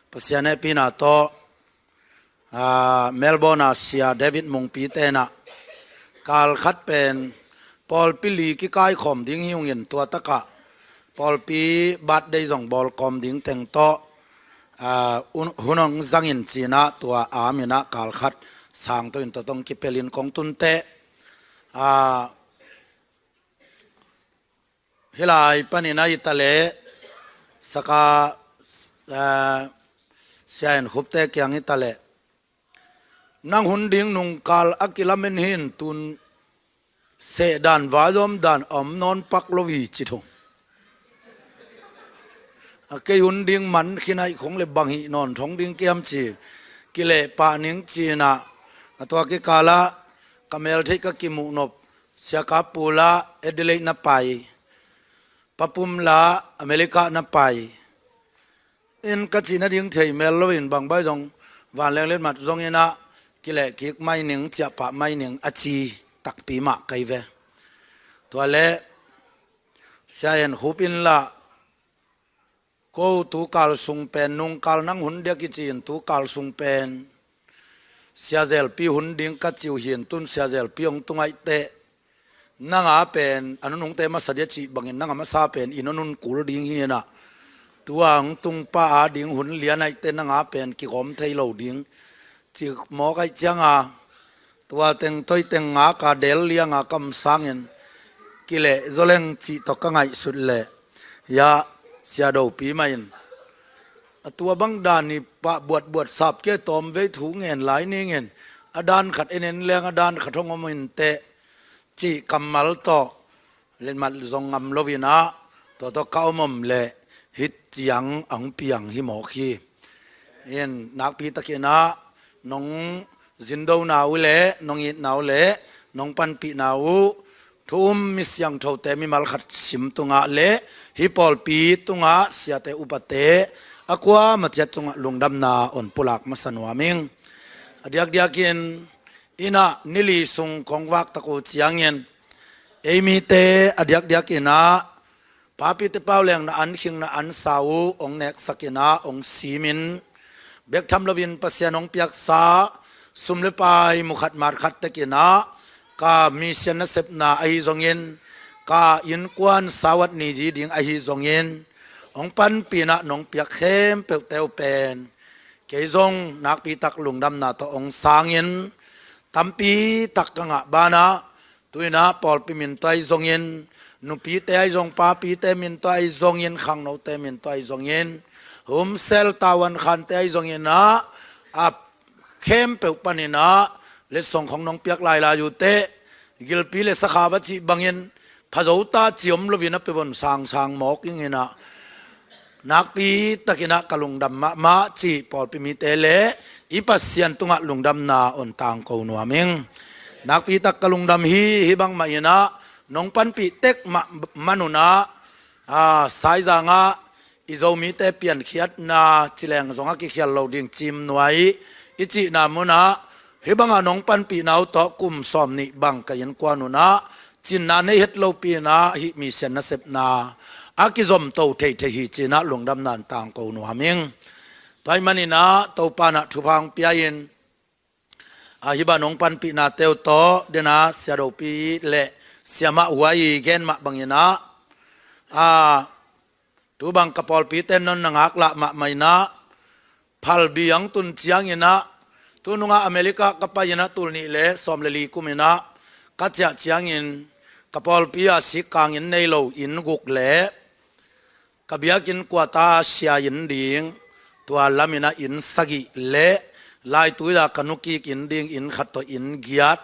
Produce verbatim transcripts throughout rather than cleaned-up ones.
Pasian hehpihna tawh, aa, Melbourne ah Sia David Mungpi tenah kal khat pen pawlpi li kikaikhawm ding hi ungin, tua takah pawlpi birthday zong bawlkawm ding teng tawh, aa, hun, hun hong zangin cinah tua a minah kal khat sang tawh in tawtong kipelin kong tunteh, aa, hih lai panin a hi taleh, saka, eh, Sia En Khupte kiang hi taleh, nang hun ding nungkal a kilamen hi in, tun sehdan vaizawmdan a om nawn pak lo hi ci thung. A kei hun ding man khin aih khong le bang hih nawn thong ding kiam ci, kileh pah ning cinah, a tua kikalah ka mel theih ka kimuh nop, Sia Kap Pu lah Adelaide na pai, Pa Pum lah America na pai. In ka cih nading thei mel loin bang bai zong vanleng letmat zong inah kileh kik mai ning, ciah pah mai ning a ci takpi mah kai ve. Tua leh Sia En Khup in lah, ko tu kal sung pen, nungkal nang hun dia kici in tu kal sung pen Sia Zelpi hun ding ka ci uh hi in, tun Sia Zelpi hong tung aih teh nang a pen a nunungte masa dia cih bangin nang a masa pen i nunung kul ding hi inah, tua hong tung pa a ding hun lian aih teh nang a pen kigawm thei lo ding ci mawk aih cianga, tua teng toi teng ngak a del lianga kam sangin kileh zaw leng cih tawh ka ngaihsut leh, ya, Sia Dopi mah in a tua bang dan hi pah buatbuat sap kei tawm vei thu ngen lai ningin, a dan khat en en leng a dan khat hong om in teh cih kammal tawh letmat zong ngam lo inah, tua tawh ka om om leh hih ciang a hong piang hi mawk hi. In nakpi takinah nong zindona uh leh nong itna uh leh nong panpihna uh thu um mi siangthote mimal khat sim tungah leh hih pawlpi tungah siate upate a kuamah ciat tungah lungdamna hong pulak masa nuam ing. A diakdiakin inah ni li sung kong vak tak uh ciangin ei mite a diakdiakinah papite pau leng na an khing na an sa uh hong neksak inah hong simin, bek tham loin Pasian hong piaksa sum le pai mu khat mat khat tekinah ka mission nasepna ahi zongin, ka innkuan sawt ni zi ding ahi zongin, hong panpih inah nong piak khempeuhte uh pen kei zong nakpi tak lungdamna tawh hong sangin, tampi tak ka ngah banah, tu inah pawlpi min tawh ahi zongin, nupite ahi zong, papite min tawh ahi zongin, khangnote min tawh ahi zongin, Home Cell tavuan khante ahi zongin ah, a khempeuh panin ah letsong khong nong piak lailai uh teh, gilpi le sakha va cih bangin phazo ta ci om loin a pia von sangsang mawk ing inah, nakpi takinah ka lungdam mahmah cih pawlpi mite le i Pasian tungah lungdamna hong tangko nuam ing. Nakpi tak ka lungdam hi. Hih bangmah inah nong panpih tek mah manun ah, a, Saizang ah i Zomite piankhiatna cileng zong a kikhial lo ding Cimnuai i cihna munah, hih bangah nong panpihna uh tawh kum sawm nih bang ka innkuan un ah cinna nei het lopi inah hih mission nasepna a kizomto theithei hi ci inah lungdamna hong tangko nuam ing. Tua ahih manin ah Topa in ah thupha hong pia in, a, hih bang nong panpihnate uh tawh dena Sia Dopi le Sia Mah Huai i gen mah bangin ah, a, tu bang ka pawlpite in nong na ngaklah mahmah inah, phalbi hong tun ciangin ah, tu nungah America ka pai inah tul nih le sawm le li kum inah ka ciah ciangin ka pawlpi ah sikkang inn nei lo inn guk le ka biakinn kuata sia inn ding, tua lam inah inn sagih le laitui ah ka nukik inn ding inn khat tawh inn giat.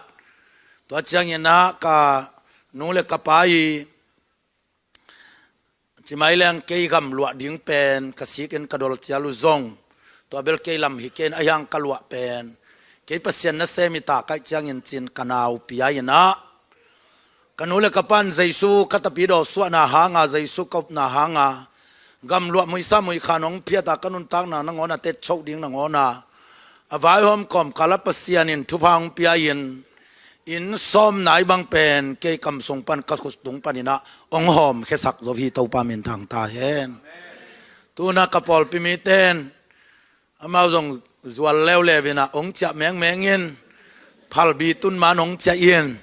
Tua ciangin ah ka nu le ka pa i, ci mai leng kei gamluah ding pen ka sikin ka dol cial uh zong tua bel kei lam hi kei in, ahi hang ka luah pen kei Pasian nasem hi ta ka hih ciangin ci in ka nau pia inah, ka nu le ka pa'n Jesu ka tapidaw suahna hanga, Jesu ka upna hanga, gamluah muisa muikhan hong phiat a, ka nuntakna nangawn a tetchoh ding nangawn a, a vaihawm kawmkal ah Pasian in thupha hong pia in, inn sawm nai bang pen kei kam sung pan, ka khut tung pan inah hong hawmkhiasak zo hi. Topa min thang ta hen. Tu inah ka pawlpi mite in Amau zong zual leuleu inah hong ciah mengmeng in, phalbi tun man hong ciah in,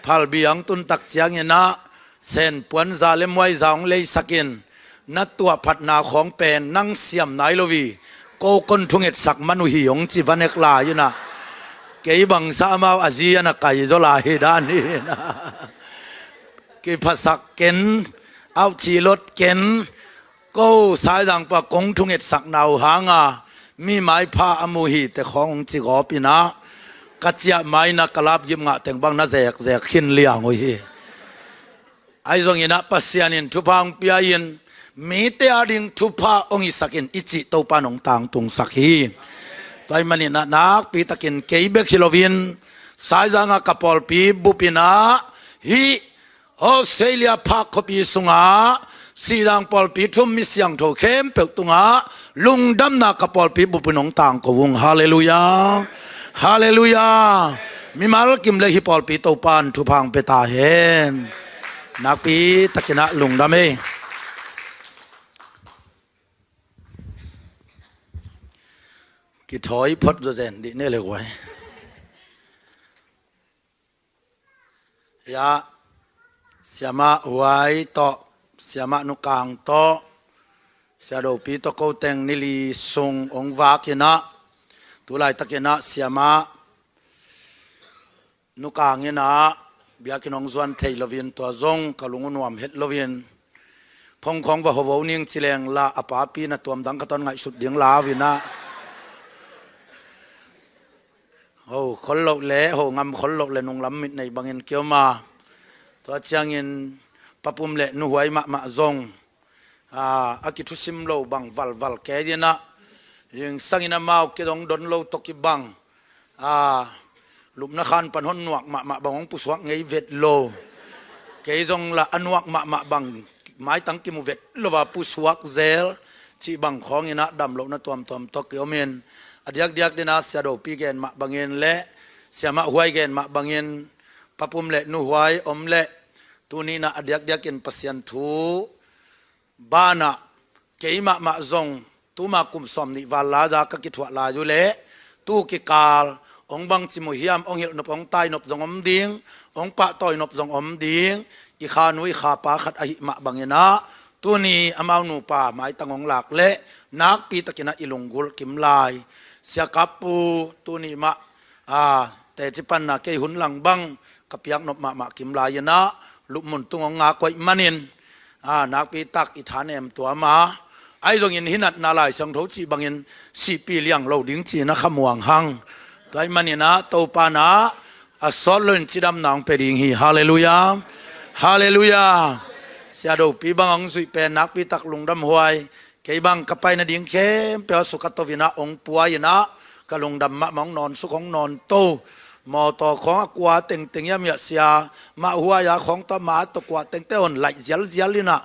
phalbi hong tun tak cianginah senpuan za le muai za hong leisak in, na tuahphatna khawng pen nang siam nai lo hi, ko kon thungetsak man uh hi hong ci va nek lai inah, kei bangsa amau a zi a na kai zaw lai hi dan hi inah, kiphasak ken, auh cilot ken, ko Saizang pua kong thungetsakna uh hanga mi maipha a mu hi te khawng hong ci gawp inah, ka ciah ma inah ka lapgip ngah teng bang na zekzek khin liang uh hi. Ahi zonginah Pasian in thupha hong pia in, mite a ding thupha hong hisak in i cih Topa in hong tangtungsak hi. Tua ahih maninah nakpitakin kei bek hi loin, Saizanga ka pawlpi bup inah hih Australia phak khuapi sungah Saizang pawlpi thu-um mi siangtho khempeuh tungah lungdamna ka pawlpi bupin hong tangko ung. Halleluiah. Halleluiah. Mimal kim le hih pawlpi Topa in thupha hong pia ta hen. Nakpitakinah lungdam ei. Kithawi phot zawzen dih ne le guai. Ia, Siamah Huai tawh, Siamah Nukang tawh, Sia Dopi tawh ko teng ni li sung hong vak inah, tu laitakinah Siamah Nukang inah biakinn hong zuan thei loin, tua zong ka lung uh nuam het loin, phone khawng va ho vo ning ci leng lah a papi na tuam dang khat hong ngaihsut ding lau inah, ho khol loh le ho ngam khol loh le nunglam mit nei bangin kiom a. Tua ciangin Pa Pum le Nu Huai mahmah zong, a, a kithusim lo bang valval kei inah, zingsangin amau kei zong don lo tawh kibang, a, lupna khan pan hong nuak mahmah bang hong pusuak ngei vet lo. Kei zong lah a nuak mahmah bang maitang kimu vet lo a pusuak zel cih bang khawng inah dam lohna tuamtuam tawh kiomin, a diakdiak dinah Sia Dopi gen mah bangin le Siamah Huai gen mah bangin, Pa Pum le Nu Huai om le, tuni inah a diakdiakin Pasian thu banah kei mahmah zong tuma kum sawmnih val lai-a ka kithuah lai uh leh tu kikal hong bangci mu hiam, hong hilh nop, hong tai nop zong om ding, hong pahtawi nop zong om ding, i kha nu i kha pa khat ahih mah banginah tuni amau nupa maitang hong lak leh nakpitakinah i lunggulh kim lai. Sia Kap Pu tuni mah, a, teci panna kei hun lang bang ka piak nop mahmah kim lai inah lupmun tung hong ngak uh ahih manin, a, nakpitak i thanem tuam a. Ahi zongin hih natna Lai Siangtho cih bangin sihpih liang lo ding ci-in a khamuang hang. Tua ahih maninah Topa inah a sawt loin cidamna hong pia ding hi. Halleluiah. Halleluiah. Sia Dopi bang hong zuih pen nakpitak lungdam huai. Kei bang ka pai nading khempeuh a suk a to inah hong pua inah ka lungdam mahmah, hong nawnsuk hong nawnto. Mawtaw khawng a kua tengteng hiam hiah Siamah Huai a khawng tawh ma tawh kua tengteng hong laih zialzial inah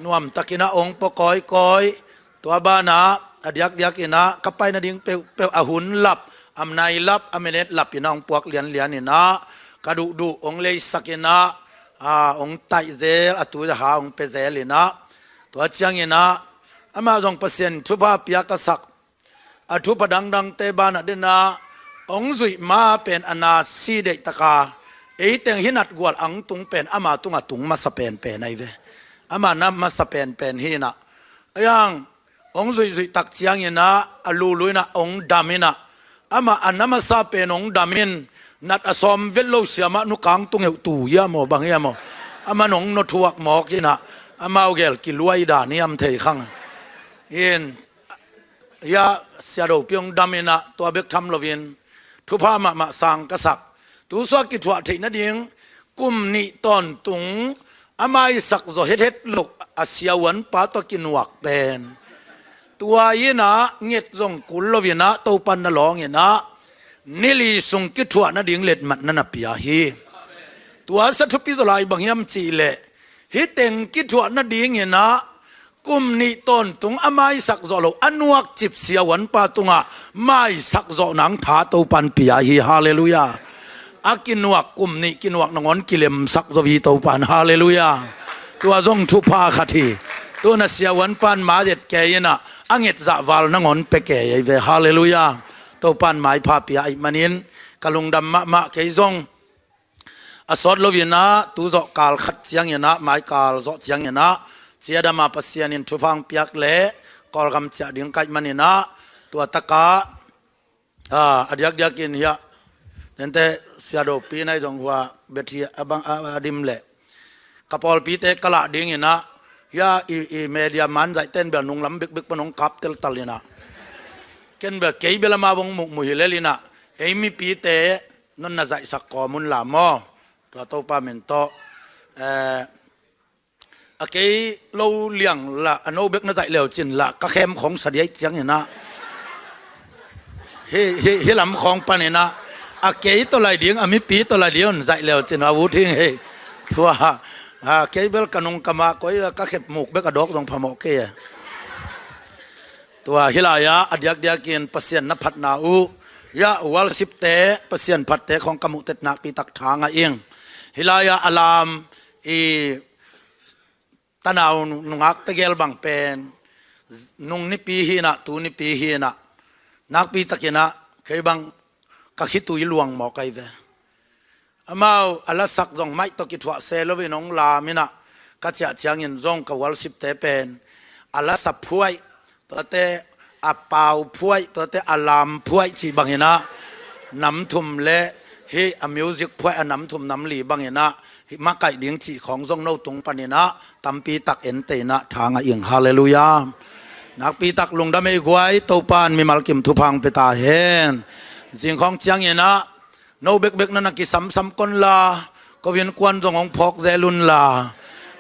nuamtakinah hong pua kawikawi. Tua banah a diakdiakinah ka pai nading peuhpeuh a hun lap, a nai lap, a minute lap inah hong puak lianlian inah ka duhduh hong leisak inah, a, hong taih zel, a tui a ha hong pia zel inah, tua cianginah amah zong Pasian thupha piak a sak, a thupha dangdangte banah dinah hong zuih ma pen a na si deihtaka, ei teng hih natgual ang tung pen ama tungah tung masa penpen ahi ve. Ama na masa penpen hi inah, a yang hong zuihzuih tak cianginah a lulu inah hong dam inah, amah a na masa pen hong dam in, nat a sawm vet lo Siamah Nukang tung heuh tu hiam aw, bang hiam aw, aman hong nawthuak mawk inah, amau gel kiluai dan hiam thei khang in, ia, Sia Dopi hong dam inah tua bek tham loin thupha mahmah sang ka sak. Tu sua kithuah theih nading kum nih tawntung a maisak zaw hethet loh a siavuanpa tawh kinuak pen, tua inah nget zong kul lo inah Topa in na lawng inah ni li sung kithuah nading letmatna na pia hi. Tua sa thupi zaw lai bang hiam cihleh, hih teng kithuah nadinginah kum nih tawntung a maisak zawh loh a nuakcip siavuanpa tungah maisak zawh nang tha Topa in pia hi. Halleluiah. A kinuak kum nih kinuak nangawn kilemsak zo hi Topa in. Halleluiah. Tua zong thupha khat hi. Tu-in a siavuanpa in ma zet kei inah a nget zahval nangawn pia kei ahi ve. Halleluiah. Topa'n maipha pia ahih manin ka lungdam mahmah. Kei zong a sawt loinah tu zawh kal khat cianginah, maikal zawh cianginah, ciadama Pasian in thupha hong piak le Kawlgam ciah ding ka hih maninah, tua takah, a, a diakdiakin hiah nente siadopi nai dong hua bethia a bang a, a dim leh ka pawlpite ka lah dinginah, hiah i, i media man zaihten bel nunglam bikbik pan hong kap teltal inah, ken bel kei bel amau hong muhmuh hi lelinah, ei mipite non na zaihsak kawm unla maw. Tua Topa min tawh, eh, a kei lo liang lah a no bek na zaih leucin lah ka khem khong sa diai cianginah, hi, hi, hi lam khong paninah, a kei tawh lai ding, a mipi tawh lai ding zaih leucin a u thing hi. Tua, a, kei bel ka nung kamah koi ka khep muk bek a dawk zong phamawh kei e. Tua hilai-ah a diakdiakin Pasian na phatna uh, hiah worship te, Pasian phatte khong ka muhtet nakpi tak tha ngah ing. Hilai-ah a lam i tanau nungak tegel bang pen nung nipi hinah, tu nipi hinah, nakpi takinah kei bang ka khitui luang mawk ahi ve. Amau a lasak zong maih tawh kithuah se loin hong laminah, ka ciah ciangin zong ka worship te pen a lasa phuaih, tuate a pau phuaih, tuate a lam phuaih cih banginah, nam thum le hih a music phuaih a nam thum nam li banginah hih makaih ding cih khong zong no tung paninah tampi tak enteina tha ngah ing. Halleluiah. Nakpi tak lungdam ei guai, Topa'n mimal kim thupha hong pia ta hen. Zing khong cianginah no bekbek na na kisamsam konla, ko innkuan zong hong phawk zel unla,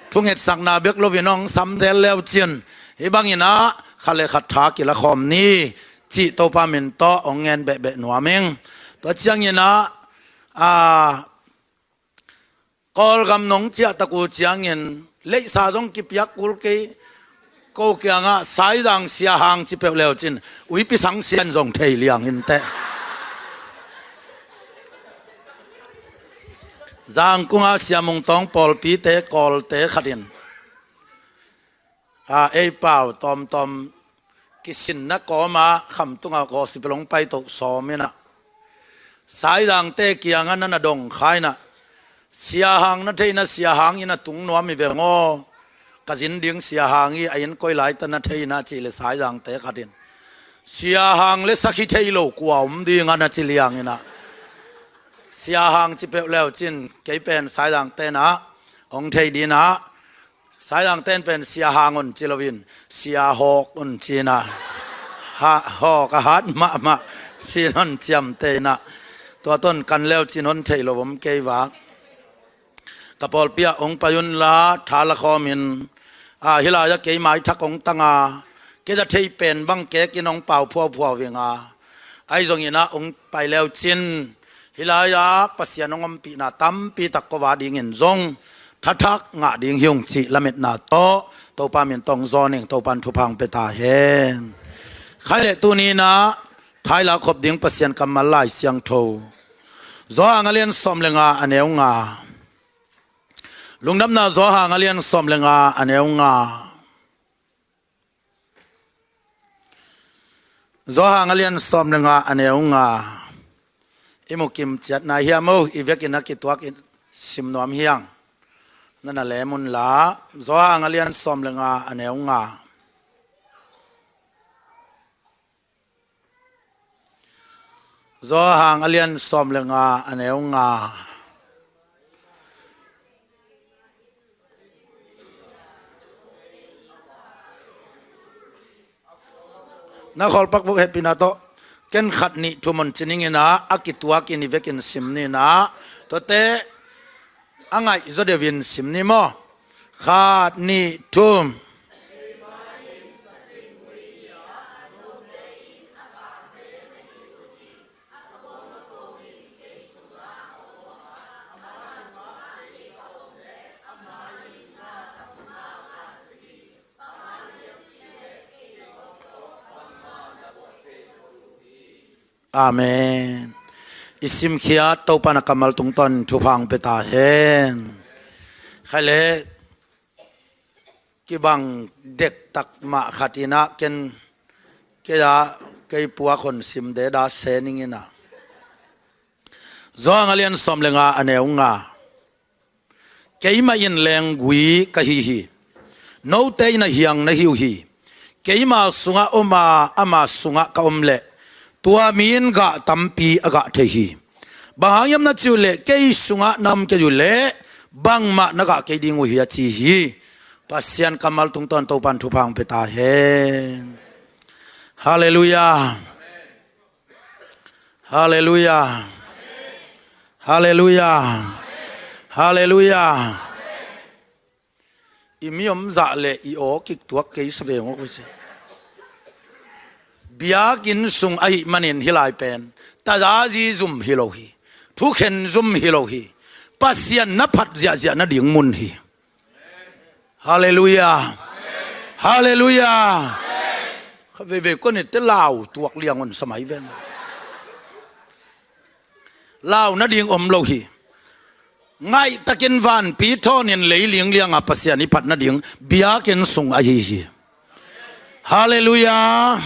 thungetsakna bek loin hong sam zel leucin, hih banginah khat le khat tha kila khawm ni, cih Topa min tawh hong ngen behbeh nuam ing. Tua cianginah, a, Kawlgam nong ciah tak uh ciangin leihsa zong kipiak kul kei, ko kiangah Saizang Sia Hang ci peuh leucin Uipi Sang Sia in zong thei liang inteh. Zangkung ah Sia Mung Tawng pawlpite Kawlte khat in, a, ei pau tawmtawm kisinna kawmah khamtungah gospel hong paito sawminah, Saizangte kiangah na na dong kha inah, Sia Hang na theina, Sia Hang in a tung nuam hi veng aw. Ka zin ding Sia Hang hi, a inn koi laita na theina cih le Saizangte khat in, Sia Hang le sakhi thei lo kua om ding a na ci lianginah, Sia Hang ci peuh leucin kei pen Saizangte nah hong thei dinah, Saizangte in pen Sia Hang un ci loin Sia Hawk un cinah, ha, hawk a hat mahmah, fin hon ciamteinah, tua ton kan leucin hon thei lo om kei vak. Ka pawlpi ah hong pai unla tha la khawmin, a, hilai-ah kei maithak hong tanga, kei za thei pen bang kekin hong pau phuaphuau vinga, ahi zonginah hong pai leucin, hilai-ah Pasian hong ompihna tampi tak ko va dingin zong thathak ngah ding hi ung cih lametna tawh Topa min tawh hong zawn ing. Topa'n thupha hong pia ta hen. Khaih le tuninah thaila khop ding Pasian kammal Lai Siangtho, Johan a lian sawm le nga a neu nga. Lungdamna Johan a lian sawm le nga a neu nga. Johan a lian sawm le nga a neu nga. I mu kim ciat nai hiam aw, i vekin a kituakin sim nuam hi hang. Na na lem unla, Johan a lian sawm le nga a neu nga. Johan a lian sawm le nga a neu nga. Na khawl pak vuk hehpihna tawh, ken khat nih thum hon ci ning inah, a kituakin i vekin sim ni inah, tuate a ngaih zaw deuhin sim ni maw. Khat, nih, thum. Amen. I simkhiat Topa na kammal tungtawn thupha hong pia ta hen. Khaih le kibang dektak mah khat inah ken Kei ah, kei puak hon sim deda se ning in ah. Johan a lian sawm le nga a neu nga. Keimah in lenggui ka hi hi. Note in a hiang na hi uh hi. Keima sungah om a, ama sungah ka om leh, tua mi in gah tampi a gah thei hi. Bang hang hiam na cih uh leh, kei sungah na om kei uh leh, bangmah na gah kei ding uh hi, a ci hi. Pasian kammal tungtawn Topan thupha hong pia ta hen. Halleluiah. Halleluiah. Halleluiah. Halleluiah. I mi om zah le i aw kiktuak kei sa veng aw koi se. Biakinn sung ahih manin hih lai pen tazazi zum hi lo hi. Thukhen zum hi lo hi. Pasian na phat ziahziah nading mun hi. Halleluiah. Halleluiah. Kha veivei kon i te lau tuak liang on samai veng. Lau nading om lo hi. Ngaihtakin vanpi thawnin leiling lianga Pasian i phat nading biakinn sung ahi hi. Halleluiah.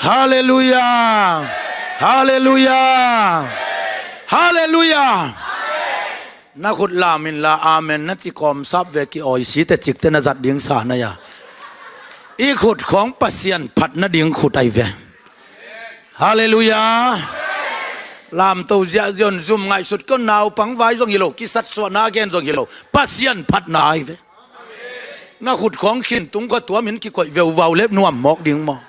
Halleluiah. Halleluiah. Halleluiah. Na khut lam inla amen na ci kawmsap ve, ki-awi si te cik te na zat ding sa na ia. I khut khawng Pasian phat nading khut ahi ve. Halleluiah. Lamto ziahziah on zum ngaihsut kei on, naupang vai zong hi lo, kisatsuahna gen zong hi lo, Pasian phatna ahi ve. Na khut khawng khin tung kha tuamin kikoih veuvau le nuam mawk ding maw?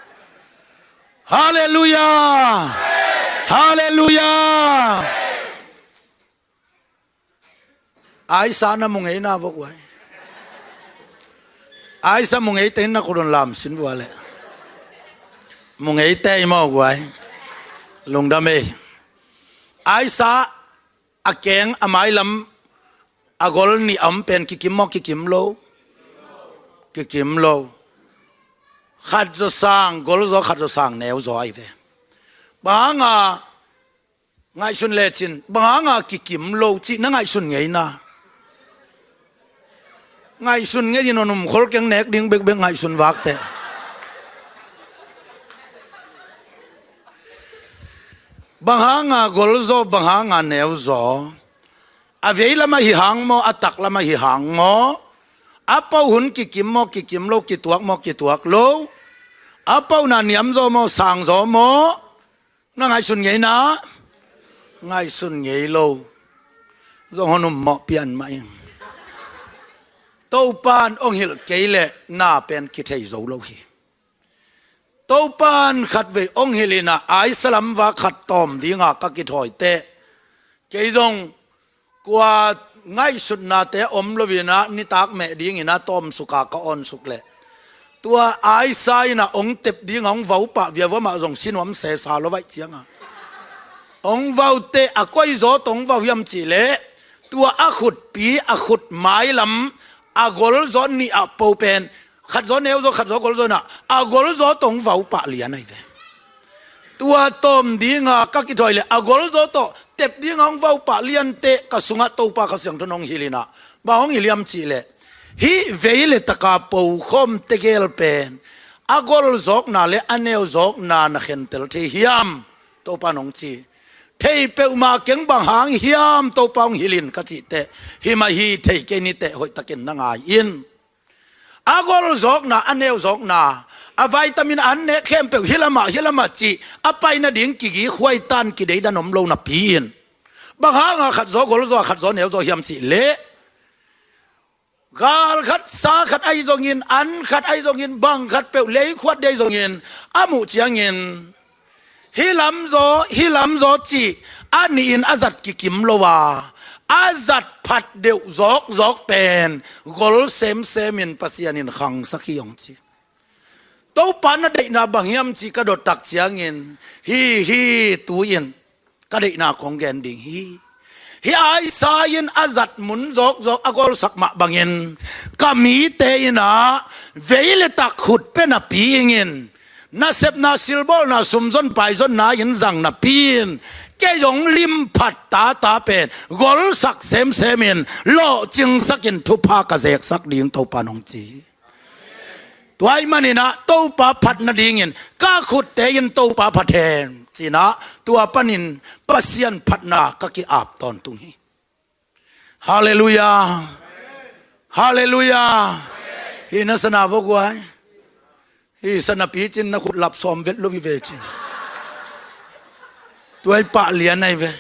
Halleluiah. Halleluiah. Aisa na mu ngei na vok uai. Aisa mu ngei te in na khut on lam sin vua le. Mu ngei te i mawk uai. Lungdam ei. Aisa a keng a mailam a gol nih a om pen kikim maw, kikim lo? Kikim lo. Khat zaw sang gol zaw, khat zaw sang neu zaw ahi ve. Bang hanga ngaihsun lecin, bang hanga kikim lo cih na ngaihsun ngei na? Ngaihsun ngei in hon um khol keng, nek ding bekbek ngaihsun vak teh. Bang hanga gol zaw, bang hanga neu zaw? A vei lamah hi hang maw, a tak lamah hi hang maw? A pau hun kikim maw, kikim lo, kituak maw, kituak lo? A pau na niam zaw maw, sang zaw maw? Na ngaihsun ngei na? Ngaihsun ngei lo. Zong hon um mawh pian mah ing. Topan ong hilh kei leh na pen kithei zo lo hi. Topan khatvei ong hilh in ah, aisa lam va khat tawm dinga ka kithawi teh, kei zong kua ngaihsutnate om lo in ah, nitak meh dingin ah tawm suka ka awn suk leh, tua aisa in ah ong tep dinga ong vau pah viavuamah zong si nuam sesa lo vaih cianga ong vau teh, a koi zaw tawh ong vau hiam cih leh, tua a khutpi, a khut mailam a gol zaw nih ah po pen, khat zaw neu zaw, khat zaw gol zaw in ah, a gol zaw tawh ong vau pah lian ahi ve. Tua tawm dinga ka kithawi leh, a gol zaw tawh tep dinga ong vau pah lian teh, ka sungah Topa Kha Siangtho in ong hilh in ah, bang ong hilh hiam cih leh, hih vei le taka pokhawm tegel pen a gol zawkna le a neu zawkna na khentel thei hiam? Topa in ong ci. Thei peuhmah keng, bang hang hiam Topa ong hilh in ka cih teh, himah hi, thei kei ni teh hoihtakin na ngai in. A gol zawkna, a neu zawkna, a vitamin an nek khempeuh hih lamah, hih lamah cih a pai nading kigikhuai tan, kideidan om lo napi in, bang hanga khat zaw gol zaw, khat zaw neu zaw hiam cih leh, gal khat, sa khat ahi zongin, an khat ahi zongin, bang khat peuh lei khuat dei zongin, a muh ciangin, hih lam zaw, hih lam zaw cih a nih in a zat kikim lo a, a zat phat deuh zawkzawk pen gol semsem in Pasian in khangsak hi, ong ci. Topa na deihna bang hiam cih ka dot tak ciangin, hi hi, tu-in ka deihna kong gen ding hi. Hih aisa in a zat mun zawkzawk a golsak mah bangin, ka mite in ah vei le tak khut pia napi ingin, nasepna, silbawlna, sumzon paizonna in zang napi in, kei zong lim phat tata pen golsak semsem in, lawhcingsak in thupha ka zeksak ding, Topa in ong ci. Tua ahih manin ah Topa phat nadingin ka khutte in Topa phat hen ci-in ah tua panin Pasian phatna ka ki-ap tawntung hi. Halleluiah. Halleluiah. Hi na sana vok uai. Hi sana pi cin na khut lap sawm vet lo hi ve cin. Tua i pah lian ahi ve.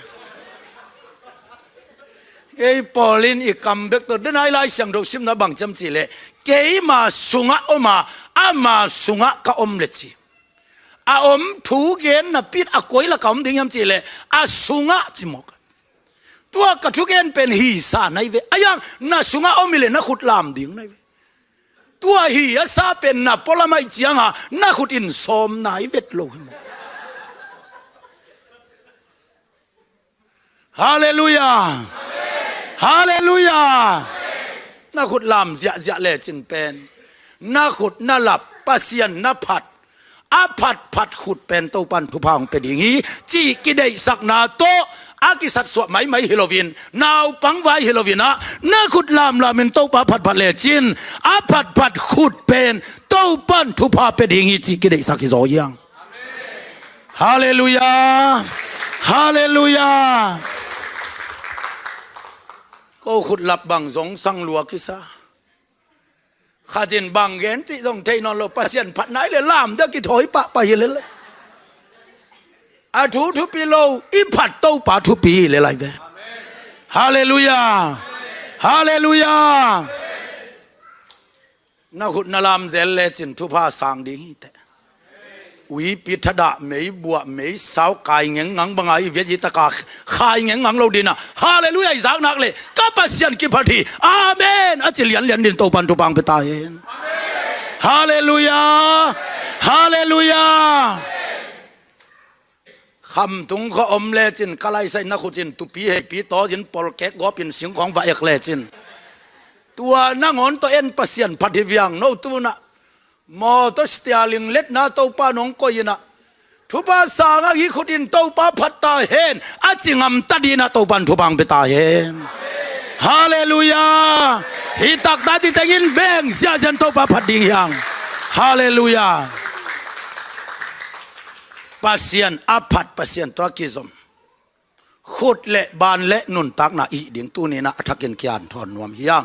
Ei pawl in i kam bek tawh den ai Lai Siangtho simna bang ciam cih leh keima sungah om a ama sungah ka om le ci. A om thu gen napi in a koi lakah om ding hiam cih leh a sungah ci mawk. Tua ka thugen pen hi sa nai ve. A yang na sungah om hi leh na khut lam ding nai ve. Tua hi a sa pen na pualam ahih ciangin na khut in sawm nai vet lo hi maw? Halleluiah. Halleluiah. Na khut lam ziahziah lecin pen na khut na lap Pasian na phat a phatphat khut pen Topan thupha hong pia ding hi cih kideihsakna tawh a kisatsuah maimai hi loin naupang vai hi loin ah na khut lamlamin Topa phatphat lecin a phatphat khut pen Topan thupha pia ding hi cih kideihsak hi zaw hiang. Halleluiah. Halleluiah. Ko khut lap bang zong sang lua kisa. Khatin bang gen cih zong thei nawn lo, Pasian phat nai le lam deuh kithawi pahpah hi le lai. A thu thupi lo, i phat Topa thupi hi le lai ve. Halleluiah. Halleluiah. Na khut na lam zel lecin thupha sang ding hi teh. Uipi thadah, meibuah, meisau, kai ngengngang banga i viat i taka khai ngengngang lo dina. Halleluiah i zak nak le ka Pasian kiphat hi. Amen a ci lianlian din Topan thupha hong pia ta hen. Halleluiah. Halleluiah. Khamtung kha om lecin ka laisai na khutin tupi heipi tawzin polkek gawpin singkhawng va ek lecin tua nangawn tawh en Pasian phat hi viang no tunah. Mawtaw stia lingletna Topa nong koih inah thupha sangah hi khutin Topa phat ta hen a ci ngamta dinah Topan thupha hong pia ta hen. Halleluiah. Hi takta ci tengin beng ziahziah in Topa phat ding hiang. Halleluiah. Pasian a phat Pasian tua kizom khut le ban le nuntakna i hih ding tuninah a thakin kian thawn nuam hiang.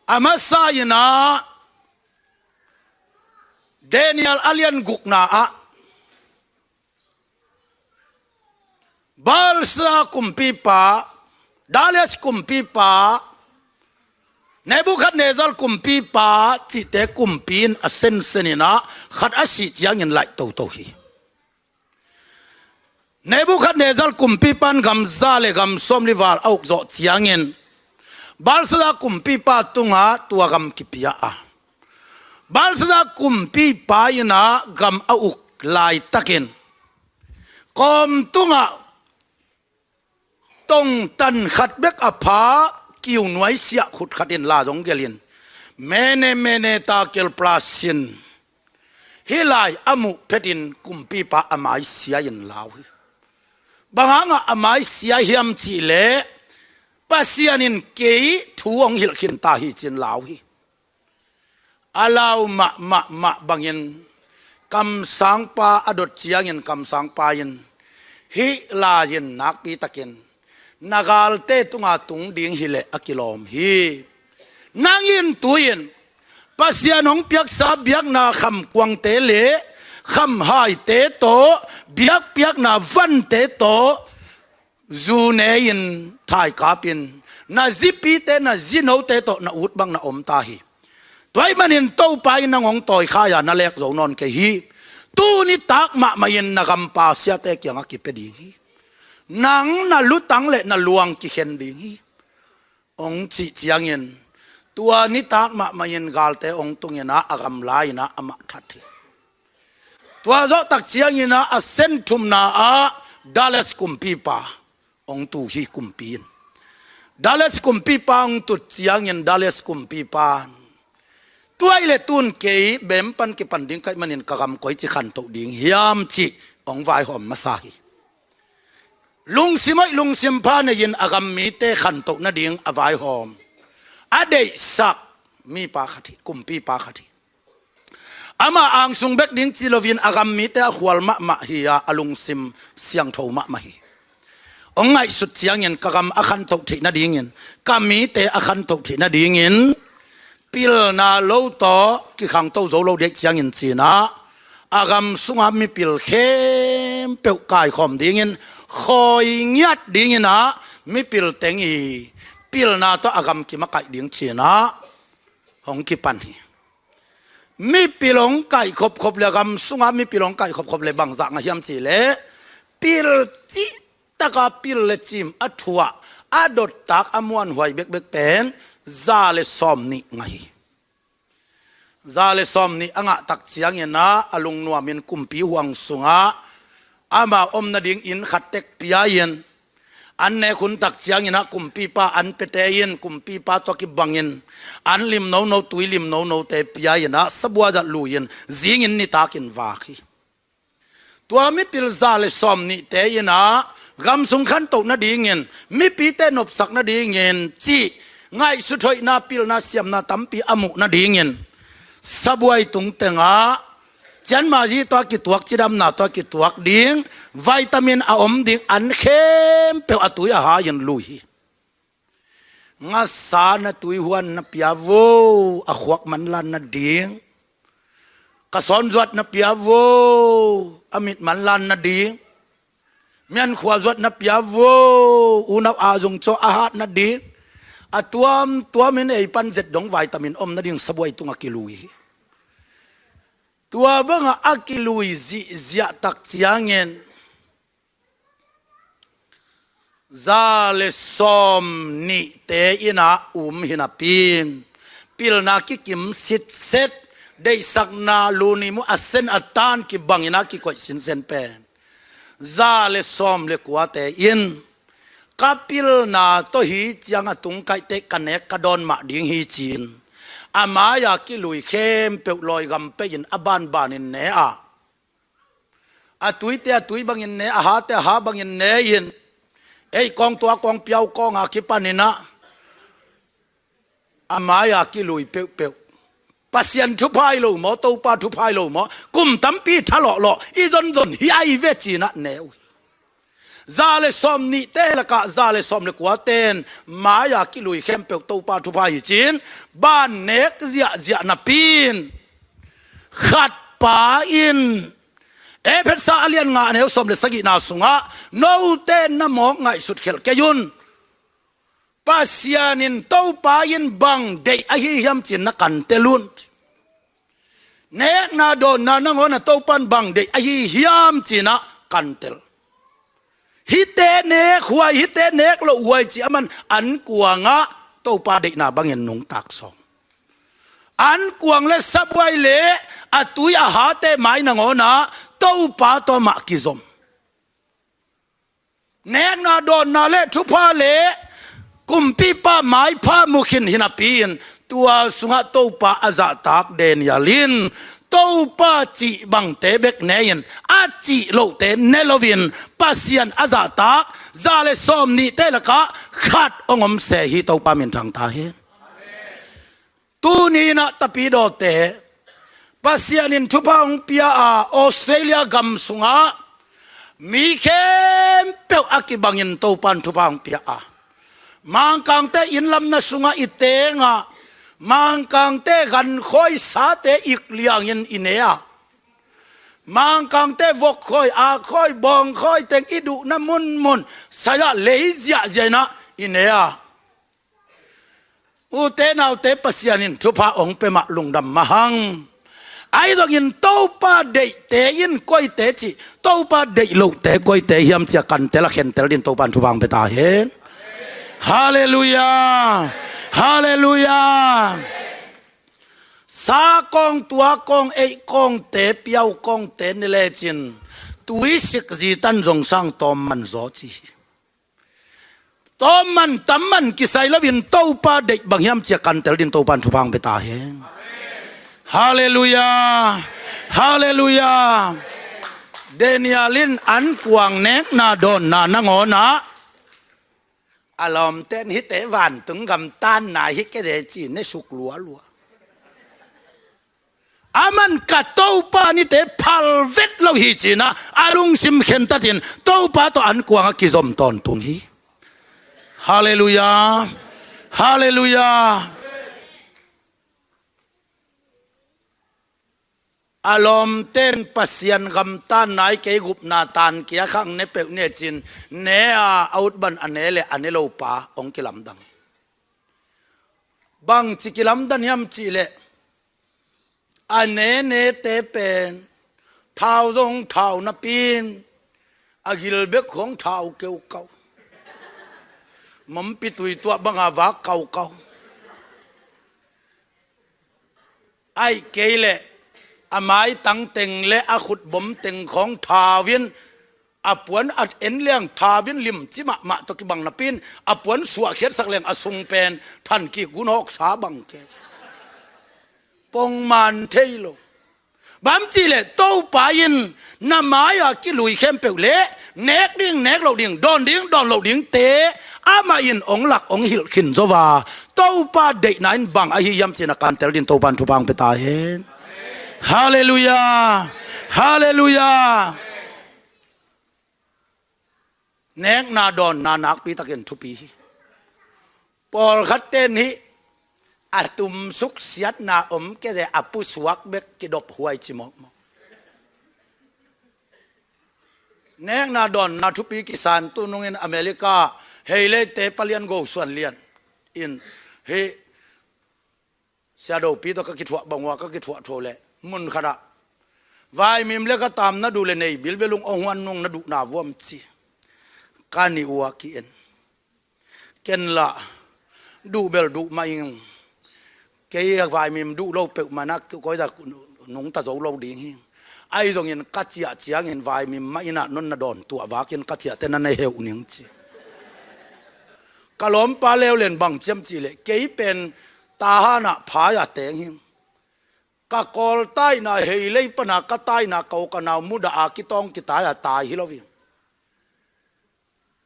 A masa inah Daniel a lian gukna ah Balsa kumpipa, Darius kumpipa, Nebuchadnezzar kumpipa cihte kumpi in a sensen inah khat a sih ciangin laih toto hi. Nebuchadnezzar kumpipa in gam za le gam sawmli val a uk zawh ciangin Balsa kumpipa tungah tua gam kipia a, Balsa kumpipa inah gam a uk laitakin kawm tungah tongtan khat bek a pha kiunuai siah khut khat in la zong gelhin, Mene, Mene, Tekel, Parsin, hih lai a muh phetin kumpipa a mai sia in lau hi. Bang hangah a mai sia hiam cihleh Pasian in kei thu hong hilh khin ta hi ci-in lau hi. A lau mahmahmah bangin kamsangpa a dot ciangin kamsangpa in hih lai-in nakpitakin na galte tunga tung ding hileh a kilawm hi. Nang in tu-in Pasian hong piaksa biakna khamkuangte le khamhaite tawh biakpiakna vante tawh zu ne-in thaikapin na zipite na zinote tawh na ut bang na om ta hi. Tua ahih manin Topa in nang hong tawikhai-a na lek zo nawn kei hi. Tuni tak mahmah in na gampa siate kiangah kipia ding hi. Nang na lutang le na luang kikhen ding hi. Hong cih ciangin tua nitak mahmah in galte hong tung inah a gamla inah amah that hi. Tua zawhtak ciang inah a senthumna ah Darius kumpipa hong tu hi kumpi in. Darius kumpipa hong tut ciangin Darius kumpipa in tua ahih leh tun kei bem pan kipan ding ka hih manin ka gam koici khantoh ding hiam cih hong vaihawm masa hi. Lungsim hoih lungsim pha nei-in a gam mite khantoh nading a vaihawm a deihsak mipa khat hi, kumpipa khat hi. Amah angsung bek ding ci loin a gam mite a khual mahmah hi a, a lungsim siangtho mahmah hi. Hong ngaihsut ciangin ka gam a khantoh theih nadingin, ka mite a khantoh theih nadingin, pilna lo tawh kikhangto zo lo dek ciangin cinah, a gam sunga mipil khempeuh kaikhawm dingin, khawi ngiat dinginah mipil teng i pilna tawh a gam kimakaih ding cinah hong kipan hi. Mipil hong kaih khopkhop le, gam sunga mipil hong kaih khopkhop le bangzah ngah hiam cihleh, pil cihtaka pil le cim a thuah, a dottak a muanhuai bekbek pen za le sawm nih ngah hi. Za le sawm nih a ngah tak cianginah a lungnuamin kumpi huang sungah ama om nading inn khat tek pia-in, an nek hun tak cianginah kumpipa an pete in, kumpipa tawh kibangin an lim nono, tui lim nonote pia-inah sabuai zat lui-in zingin nitakin vak hi. Tua mipil za le sawm nihte inah gam sung khantoh nadingin, mipite nopsak nadingin cih ngaihsut hoihna, pilna, siamna tampi a muh nadingin sabuai tung tengah cianmah zi tawh a kituak, cidamna tawh a kituak ding vitamin a om ding an khempeuh a tui a ha-in lui hi. Ngasa na tui huan na pia vo, a khuak manlan nading. Ka sawn zuat na pia vo, a mit manlan nading. Miankhua zuat na pia vo, unau a zungcaw a hat nading. A tuamtuamin ei pan zet dong vitamin om nading sabuai tungah kilui hi. Tua bangah a kilui zihziah tak ciangin za le sawm nihte inah um hi napi-in, pilna kikim sitset, deihsakna luni mu a sen a tan kibanginah kikoih sinsen pen za le sawm le kuate in, ka pilna tawh hi ciang a tung kaihteh ka nek ka dawn mah ding hi ci-in, a mai-a kilui khempeuh lawigam pei-in a banbanin ne a, a tuite a tui bangin ne, a hate a ha bangin ne-in, ei kawng tua kawng piau kawnga kipaninah a mai-a kilui peuhpeuh, Pasian thupha hi lo maw, Topa thupha hi lo maw, kum tampi thalawhlawh i zonzon hi ai ve cinah ne uh hi. Za le sawm nihte lakah za le sawm le kuaten mai-a kilui khempeuh Topa thupha hi ci-in ban nek ziahziah napi-in, khatpa in Efesa a lian nga a neu sawm le sagihna sungah, note na mawk ngaihsut khelh kei un. Pasian in Topa in bang deih ahi hiam cin na kantel un. Nekna dawnna nangawn a Topa in bang deih ahi hiam cinah kantel. Hihte nek huai, hihte nek loh huai cih a man an kuangah Topa deihna bangin nungtak sawm. An kuang le sabuai le a tui a hate mai nangawnah Topa tawh mah kizom. Nekna dawnna le thupha le kumpipa maipha mu khin hi napi-in, tua sungah Topa a zahtak Daniel in Topa cih bangte bek ne-in, a cih lohte ne loin Pasian a zahtak za le sawm nihte lakah khat hong om se hi. Topa minthang ta hi. Tuni inah tapidawte, Pasian in thupha hong pia a, Australia gam sungah mi khempeuh a kibangin Topa in thupha hong pia a, Mangkangte innlamna sungah i teng a, Mangkangte gankhawi sate ikliangin i ne a, Mangkangte vokkhawi, akkhawi, bawngkhawi teng i duhna munmun sai-ah lei ziahziah inah i ne a, ute naute, Pasian in thupha hong pia mah lungdam mah hang. Ahi zongin Topa deihte in koite cih, Topa deih lohte koite hiam ci-a kantel a khentel din Topa in thupha hong pia ta hen. Halleluiah. Halleluiah. Sa kawng, tua kawng, eih kawngte, piau kawngte ne lecin tuisik zitan zong sang tawm man zaw ci hi. Tawm man tam man kisai loin Topa deih bang hiam ci-a kantel din Topa in thupha hong pia ta hen. Halleluiah. Halleluiah. Daniel in an kuang nekna dawnna nangawnah a lawmten hihte vantung gam tanna hi kei de ci ne suk lualua. Aman ka Topa nite phal vet lo hi cinah a lungsim khentatin Topa tawh an kuangah kizom tawntung hi. Halleluiah. Halleluiah. A lawmten Pasian gamtan nai kei gupna tan kia khang ne peuh ne cin ne a a ut ban a ne le a ne lo pa hong kilamdang. Bangci kilamdan hiam cihleh a nenete pen thau zong thau napin a gilbek hong thau keukau, mompi tui tuah banga vak kaukau. Aih kei leh a maitang teng le a khutbom teng khawng thau in a puan a en liang thau in limci mahmah tawh kibang napin a puan suahkhiatsak leng a sung pen than kik gun hawksa bang ke. Pongman thei lo. Bang hiam cihleh Topa in na mai-a kilui khempeuh le nek ding nek loh ding, dawn ding dawn loh dingte amah in hong lak hong hilh khin zo a, Topa deihna in bang ahi hiam cih na kantel din Topa in thupha hong pia ta hen. Halleluiah. Halleluiah. Nekna dawnna nakpi takin thupi hi. Pawlkhatte in hih a tumsuk siatna om kei leh a pusuak bek kidop huai ci mawkmawk. Nekna dawnna thupi kisan tu nungin America hei leite palian go suan lian in hih Sia Dopi tawh ka kithuah bang uh a ka kithuah tho leh mun khatah vaimim le ka tam na duh le nei bilbelung ong huan nung na duhna vuam ci. Ka nih uh a ki-en. Ken lah duh bel duh mah ing. Kei vaimim duh lo peuhmah na koiza nungta zo lo ding hi. Ahi zongin ka ciah ciangin vaimim mah innah non na dawn tuah vakin ka ciahte na na heuh ning ci. Ka lawmpa leuleng bang hiam cihleh kei pen Tahan ah phai-a teng hi. Ka Kawl taina hei lei pana ka taina ka u ka nau mudah a kitawng kitai a tai hi lo hi.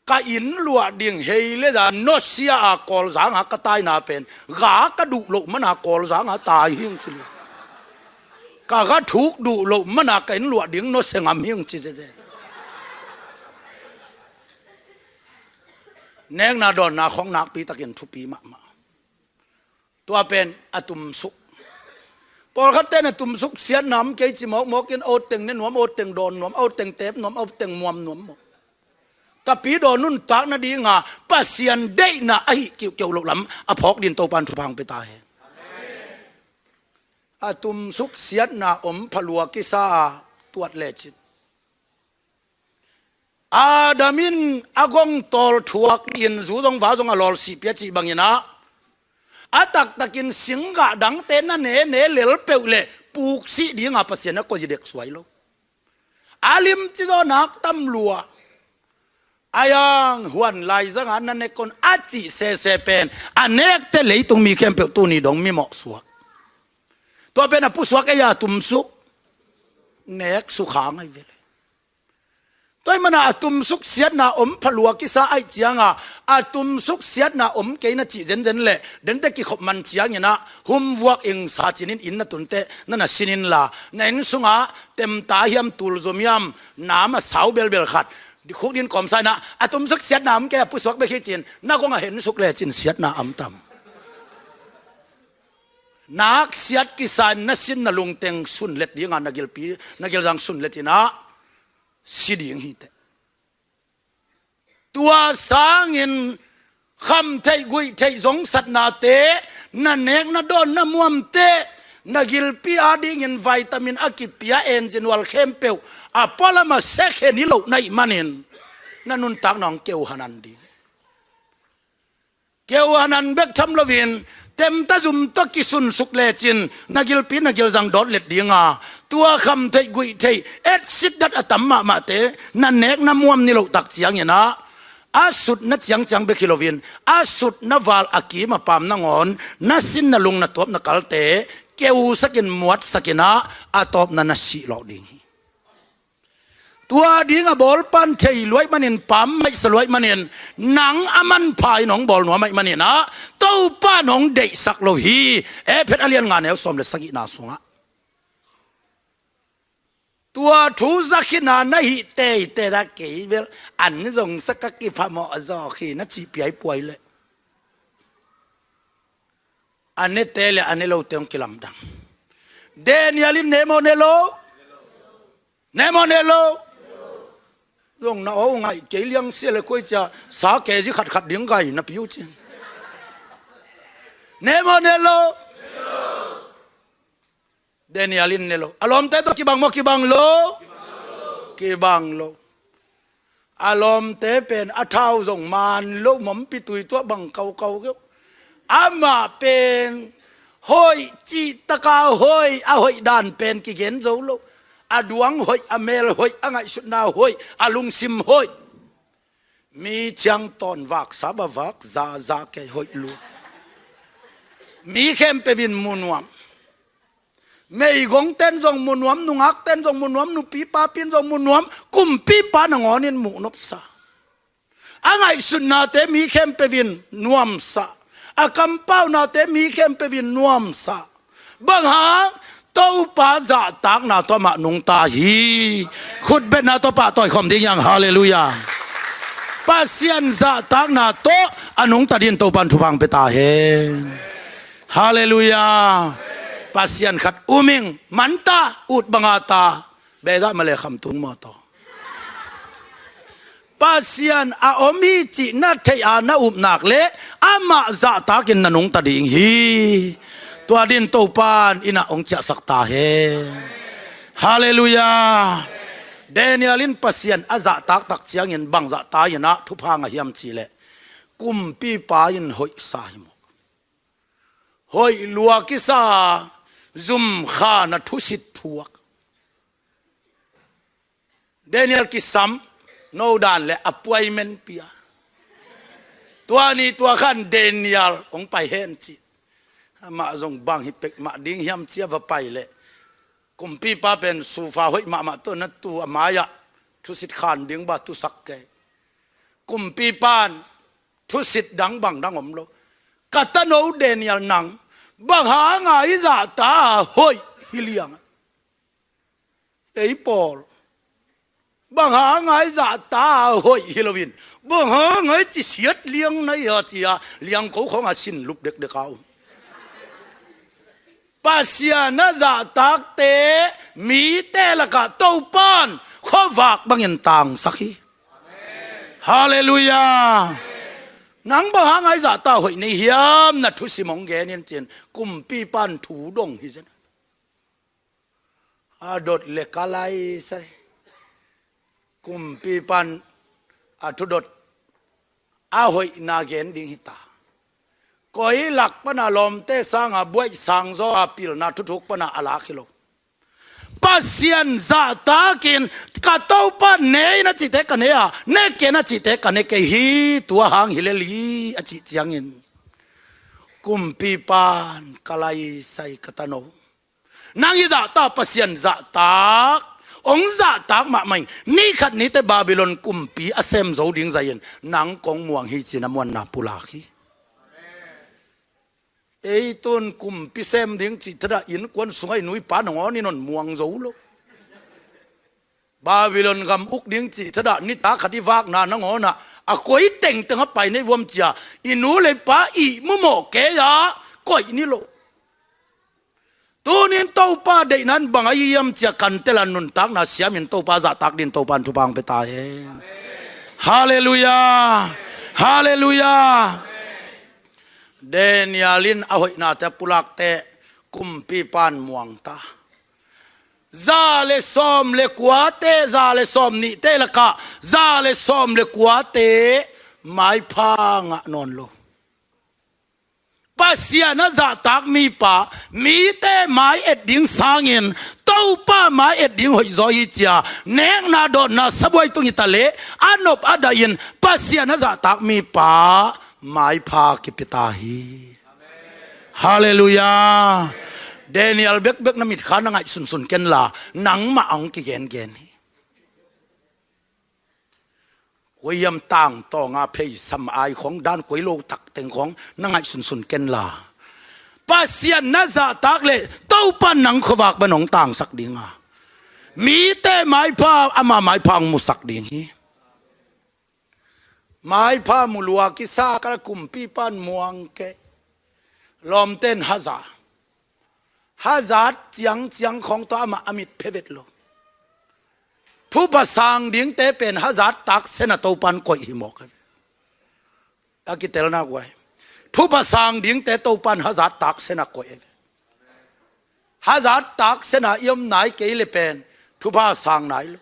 Ka inn luah ding hei le za nosia a Kawlzang a ka taina pen ga ka duh loh mana Kawlzang a tai hi hong ci lo. Ka ga thuk duh loh mana ka inn luah ding nosia ngam hi hong ci zeze. Nekna dawnna khong nakpi takin thupi mahmah. Tua pen a tumsuk. Pawlkhatte in a tumsuk siatna om kei ci mawkmawkin a utteng ne nuam, a utteng dawn nuam, a utteng teep nuam, a utteng muam nuam maw. Ka pi dawn nuntak nadinga Pasian deihna ahi kiuhkeuh loh lam a phawk din Topa in thupha hong pia ta hen. A tumsuk siatna om phalua kisa a tuat lecin Adam in a gong tawl thuak in zu zong va zong a lawl sih pia cih banginah a taktakin singgah dangte na nene lel peuh le puk sih dinga Pasian a koih dek suai lo. A limci zaw nak tam lua. A yang huan laizanga na nek on a cih sese pen a nekte leitung mi khempeuh tuni dong mi mawh suak. Tua pen a pusuak ei a tumsuk nek sukha ngai vele. Tua ih mana a tumsuk siatna om phalua kisa aih cianga a tumsuk siatna om kei na cih zenzen le dente kikhop man cianginah humvuak ingsa cinin inn na tunte na na sin inla na inn sunga temta hiam tulzum hiam nam a sau belbel khat khukdin kawmsa inah a tumsuk siatna om kei a pusuak bek hi cin na kong a hensuk lecin siatna am tam. Nak siat kisa in na sin na lungteng sunlet dinga na gilpi na gilzang sunlet inah si ding hiteh. Tua sangin khamtheih guihtheih zongsatnate na nek na dawn na muamte na gilpi adingin vitamin a kipia enzinual khempeuh a pualama sekhen hi loh na ih manin na nuntak na hong keuhanan ding. Keuhanan bek tham loin temta zum tawh kisunsuk lecin na gilpi na gilzang dawt let dinga tua khamtheih guihtheih etsit dat a tam mahmahte na nek na muam ni loh tak cianginah a sutna ciangciang bek hi loin a sutna val a kim a pam nangawn na sin na lung na tuap na kalte keusakin muatsakinah a tawpna na sih lawh ding hi. Tua ding a bawlpan thei luaih manin pam maihsa luaih manin nang a manpha in hong bawl nuam aih maninah Topa in hong deihsak lo hi. Ephet a lian nga neu sawm le sagihna sungah Tua thu za khin a na hih teitei a, kei bel an zong sa ka kiphamawh zaw hi na cih piaipuai leh, a nete le a ne lote hong kilamdang. Daniel in ne maw ne lo? Ne maw ne lo? Zong na aw ngaih kei liang sia le koi cia sa kezi khatkhat ding gai na piu cin. Ne maw ne lo? Daniel in ne lo. A lawmte tawh kibang maw kibang lo? Kibang lo. A lawmte pen a thau zong man lo, mompi tui tuah bang kaukau keuh. Amah pen hoih, cihtaka hoih, a hoih dan pen kigen zo lo. A duang hoih, a mel hoih, a ngaihsutna hoih, a lungsim hoih. Mi ciang tawn vak, saba vak, za, za kei hoih lua. Mi khempeuh in mu nuam. Meigong ten zong mu nuam, nungak ten zong mu nuam, nupi papi in zong mu nuam, kumpipa nangawn in muh nopsa. A ngaihsutnate mi khempeuh in nuamsa. A kampaunate mi khempeuh in nuamsa. Bang hang? Topa zahtakna tawh amah nungta hi. Khutbetna tawh pahtawi khawm ding hiang, halleluiah. Pasian zahtakna tawh a nungta dingin Topa in thupha hong pia ta hen. Halleluiah. Pasian khat um ing, manta, ut banga ta, bezah male khamtung mawtaw. Pasian a om hi cih na theih a na up nak leh amah zahtakin na nungta ding hi. Tua dingin Topa in inn ah hong ciahsak ta hen. Halleluiah. Daniel in Pasian a zahtak tak ciangin bang zahta in ah thupha ngah hiam cih leh, kumpipa in hoihsa hi maw. Hoih lua kisa, zumkhan a thusit thuak. Daniel kisam, no dan le appointment pia. Tua ni tua khan Daniel hong pai hen ci. Amah zong bang hi pek mah ding hiam ci a va pai leh, kumpipa pen sufa hoih mahmah tawh na tu a mai-ah thusit khan ding ba tusak kei. Kumpipa in thusit dang bang dang om lo. Ka tano Daniel, nang bang hanga i zahta hoih hi liang? Ei pawl, bang hanga i zahta hoih hi loin, bang hanga i cisiat liang na hia ci a, liangko khawng a sin lup dekdek a um. Pasian a zahtakte, mite lakah Topa in khuavak bangin tangsak hi. Halleluiah. Nang bang hanga i zahta hoih nei hiam, na thusim hong gen in ci-in kumpipa in thu dong hi zen. A dot le ka lai sai. Kumpipa in a thudot a hoihna gen ding hi ta. Koi lak pana lawmte sanga buaih sang zaw a pilna thuthuk pana a lak hi lo. Pasian zahtakin ka Topa ne in a cihte ka ne a, ne kei in a cihte ka ne kei hi, tua hang hi lel hi a cih ciangin kumpipa in ka lai sai ka tano. Nang i zahta Pasian zahtak, hong zahtak mahmah in, ni khat ni teh Babylon kumpi a sem zo ding zai in, nang kong muang hi ci-in a muanna pulak hi. Ei tun kumpi sem ding cih thadah innkuan sungah i nu i pa nangawn in hong muang zo lo. Babylon gam uk ding cih thadah nitak khat i vakna nangawn ah a koi tengteng a pai nei vuam ci a, i nu le i pa ihmu mawh kei a koih ni lo. Tunin Topa deihna in bang a hiam ci a, kan tel a nuntakna siamin Topa zahtak dingin Topa in thupha hong pia ta hen. Halleluiah. Halleluiah. Daniel in a hoihnate a pulak teh kumpipa in muang ta. Za le sawm le kuate, za le sawm nihte lakah za le sawm le kuate maipha ngah nawn lo. Pasian a zahtak mipa, mite mai et ding sangin Topa mai et ding hoihzaw hi ci a, nekna dawtna sabuai tung hi ta leh a nop a dah in Pasian a zahtak mipa maipha kipia ta hi. Halleluiah. Daniel bekbek na mitkha na ngaihsunsun kenla, nangmah a hong kigengen hi. Koi hiam tangtawnga pheisam ai khong dan koi lo tak teng khong na ngaihsunsun kenla, Pasian na zahtak leh Topa in nang khuavak bang hong tangsak ding a, Mite maipha, ama maipha hong musak ding hi. Maipha mu lua kisa ka la, kumpipa'n muang kei. Lawmte'n haza, hazat ciangciang khawng tawh amah a mit phevet lo. Thupha sang dingte pen hazat taksena Topa'n koih hi mawk a ve. A kitelna guai. Thupha sang dingte Topa'n hazat taksena koih a ve. Hazat taksena i om nai kei le pen thupha sang nai lo.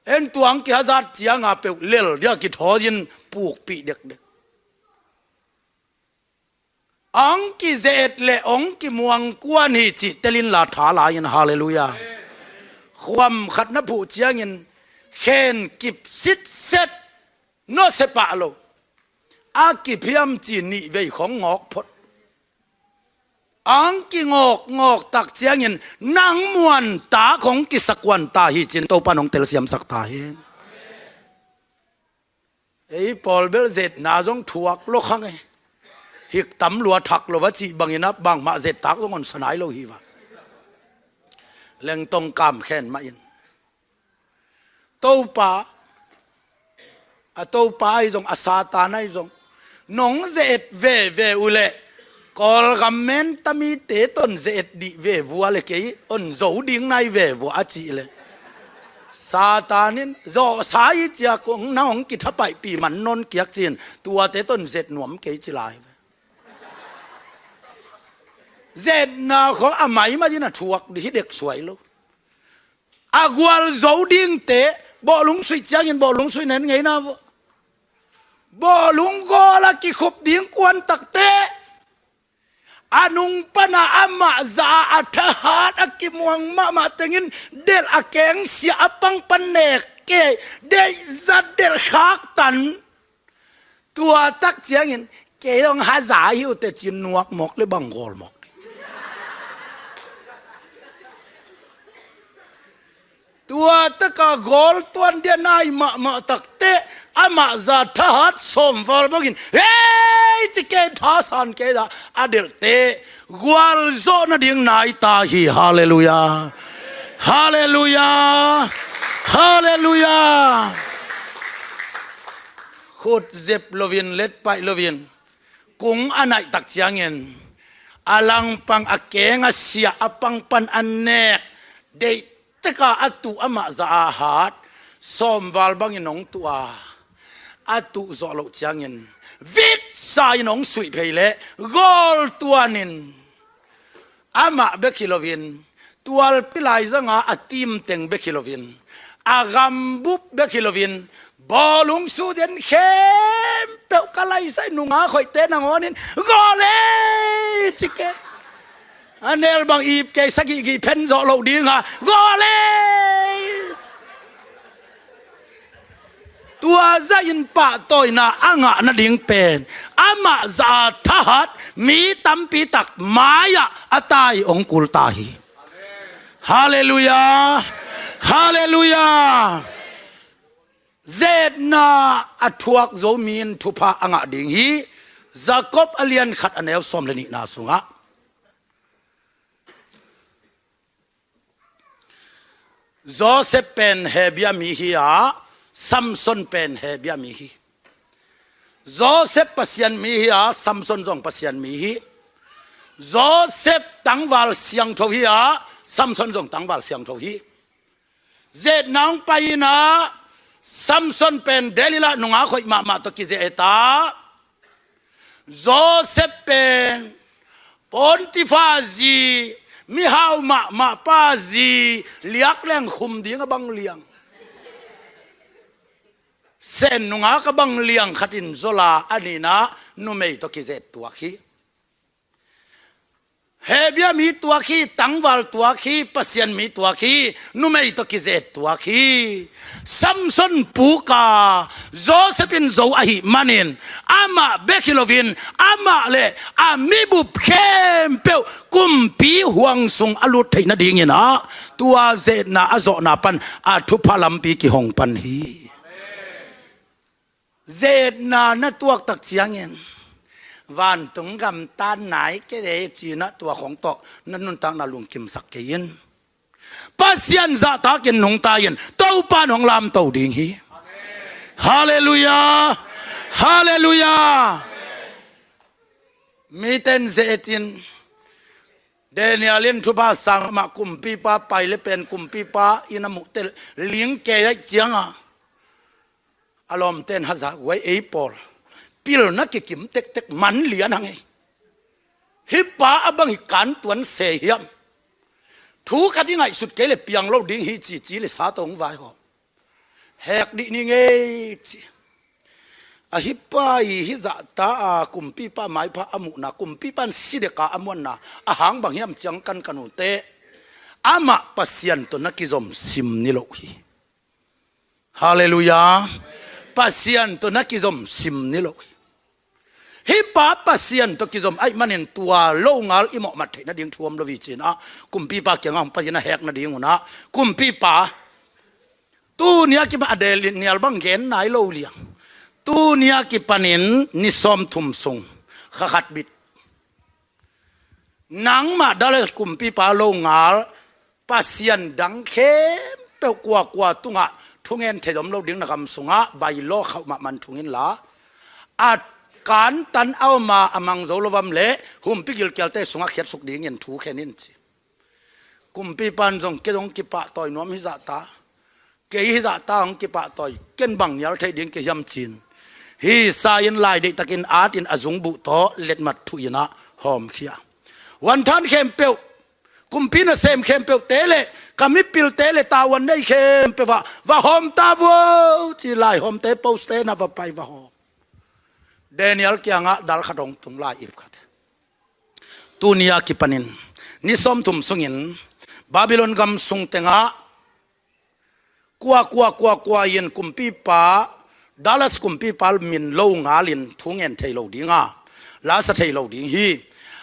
En tuang kihazat cianga peuh lel dia kithawi-in pukpih dekdek. Ang kize-et le ong kimuang kuan hi cih telin la tha lai-in, halleluiah. Khuam khat na phuh ciangin khen kip sitset, nawsia pah lo. A kiphiam ci nih vei khawng ngawk phot. Ang kingawkngawk tak ciangin nang muan tak hong kisakuan ta hi cin Topa'n hong telsiamsak ta hi. Ei pawl bel zetna zong thuak lo khang e. Hik tam lua thak lo va cih bangin a bangmah zet tak zong hong sa nai lo hi va. Lengtong kam khen mah in. Topa, a Topa ahi zong, a Satan ahi zong, nong ze-et veve uh leh Kawlgam menta mite tawh hong ze-et dih ve vua le kei hong zo ding nai ve vua a cih leh, Satan in zawhsa hi cia kong nang hong kithapaihpih man nawn kiak cin tuate tawh hong ze-et nuam kei ci lai ve. Zetna khawng a maimai in a thuak dih hi dek suai lo. A gualzo dingte, bawhlung suih ciangin bawhlung suih nen ngeina vua. Bawhlung gawl a kikhup ding kuan takte, a nung pana amah za a thahat a kimuang mahmah tengin delh a keng sia a pang pan nek kei, deih zat delh khak tan. Tua tak ciangin kei hong haza hi uh teh ci-in nuak mawk le bang gawl mawk ding. Tua taka gawl tuan dia nai mahmah takte, amah za thahat sawmval bangin, hei ci kei, thasan kei za a delhte gualzawh nading nai ta hi. Halleluiah. Halleluiah. Halleluiah. Khut zep loin, let paih loin, kung a naih tak ciangin a langpang a keng a sia a pangpan a nek, deih teka a tuh amah za a hat, sawmval bangin hong tuh a, a tuh zawh loh ciangin vitsa in hong suih phei leh gawl tuanin, amah bek hi loin, tualpi laizanga a timteng bek hi loin, a gambup bek hi loin, bawlung suhzen khempeuh ka laisai nungak hoihte nangawnin gawl ei ci kei. A nel bang ip kei sagih gih phen zawh loh dinga gawl ei. Tua zahin pahtawina a ngah nading pen amah za a thahat mi tampi tak mai-ah a tai hong kul ta hi. Halleluiah. Halleluiah. Zetna a thuak zo mi in thupha a ngah ding hi. Jakob a lian khat a neu sawm le nihna sungah Joseph pen Hebia mi hi a, Samson pen Hebia mi hi. Joseph Pasian mi hi a, Samson zong Pasian mi hi. Joseph tangval siangtho hi a, Samson zong tangval siangtho hi. Zetna hong pai-in ah, Samson pen Delilah nungak hoih mahmah tawh kize-et a, Joseph pen Potifar zi, mihau mahmah pa zi, liak leng khum ding a bang liang, sen nungak a bang liang khatin zol a, a nihna numei tawh kize-et tuak hi. Hebia mi tuak hi, tangval tuak hi, Pasian mi tuak hi, numei tawh kize-et tuak hi. Samson puk a, Joseph in zo ahih manin, amah bek hi loin, amah le a mibup khempeuh kumpi huang sung a lut theih nadingin ah, tua zetna a zawhna pan a thupha lampi kihong pan hi. Zetna na tuak tak ciangin, vantung gam tan nai kei ci-in ah tua khawng tawh na nuntakna lungkimsak kei in. Pasian zahtakin nungta in Topa in hong lamto ding hi. Halleluiah. Halleluiah. Miten ze-etin Daniel in thupha sang mah kumpipa pai le pen kumpipa in a muhte lingke aih cianga a lawmten haza guai ei pawl pilna kikim tektek man lian hang ei. Hih pa a bang hi kan tuan se hiam? Thu khat i ngaihsut kei le piang lo ding hi cici le sa tawh hong vaihawm. Hek dih ni ngei ci. A hih pa i hih zahta a kumpipa maipha a muhna kumpipa in si deka a muanna a hang bang hiam ciang kan kan ute. Amah Pasian tawh na kizom sim ni lo hi. Halleluiah. Pasian tawh na kizom sim ni lo hi. Hih pa Pasian tawh kizom aih manin tua lo ngal i mawhmat theih nading thu om lo hi cinah kumpipa kiangah hong pai in a hek nading unah kumpipa, tuni a kipan a Daniel bang gen nai lo liang. Tuni a kipanin ni sawmthum sung kha khat bit nangmah Darius kumpipa lo ngal pasian dang khempeuh kuakua tungah thungen thei om lo ding na gam sungah bailaw khauh mahmah thung inla, a kantan a om a a mang zo lo vam leh humpi gilkialte sungah khiatsuk dingin thu khen in ci. Kumpipa in zong kei zong kipahtawi nuam hi zahta. Kei hi zahta hong kipahtawi, ken bang nial thei ding kei hiam cin. Hi sa in lai deihtakin atin a zungbuh tawh letmat thuh inah hawmkhia. Wanthan khempeuh, kumpi nasem khempeuhte le ka mipilte le tavuan nei khempeuh ah va hawm ta vuo ci lai hawmte poste na va pai va hawm. Daniel kiangah dal khat hong tung lai ip khat. Tuni a kipanin ni sawmthum sungin Babylon gam sung tengah kuakua kuakua in kumpipa Darius kumpipa min lo ngalin thu ngen thei lo dinga lasa thei lo ding hi.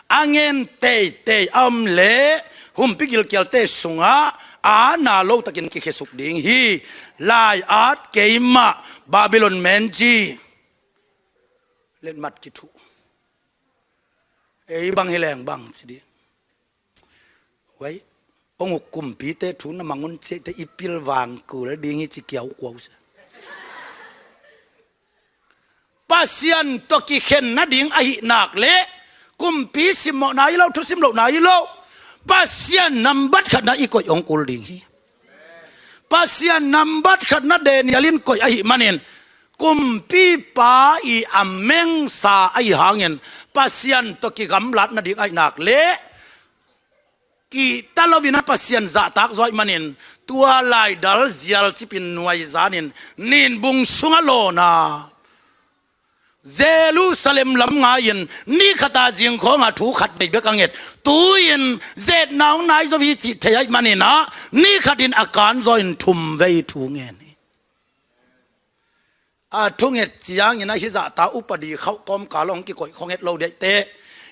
A ngen teitei a om leh humpi gilkialte sungah a na lotakin kikhesuk ding hi. Lai at keimah Babylon menci letmat kithuh. Ei bang hi leng bang ci dih. Huai, ong uk kumpite thu na mangun cihte i pilvang kul ding hi ci kiau kuau se. Pasian tawh kikhen nading ahi nak leh kumpi simmawhna hi lo, thusim lohna hi lo. Pasian nambat khatna i koih ong kul ding hi. Pasian nambat khatna Daniel in koih ahi manin kumpipa i a mengsa ahi hangin Pasian tawh kigamlat nading ahi nak leh kihta loin a Pasian zahtak zaw ahi manin tua laidal zialcipin nuaizanin ninbung sungah lawna Jerusalem lam ngai-in ni khata zingkhawnga thu khat vei bek a nget. Tu-in zetna hong nai zo hi cih thei ahi maninah ni khatin a kan zaw in thum vei thu ngen hi. A thunget ciangin a hizahta upadi khauh kawmkal hong kikoih khawnget lo diaihte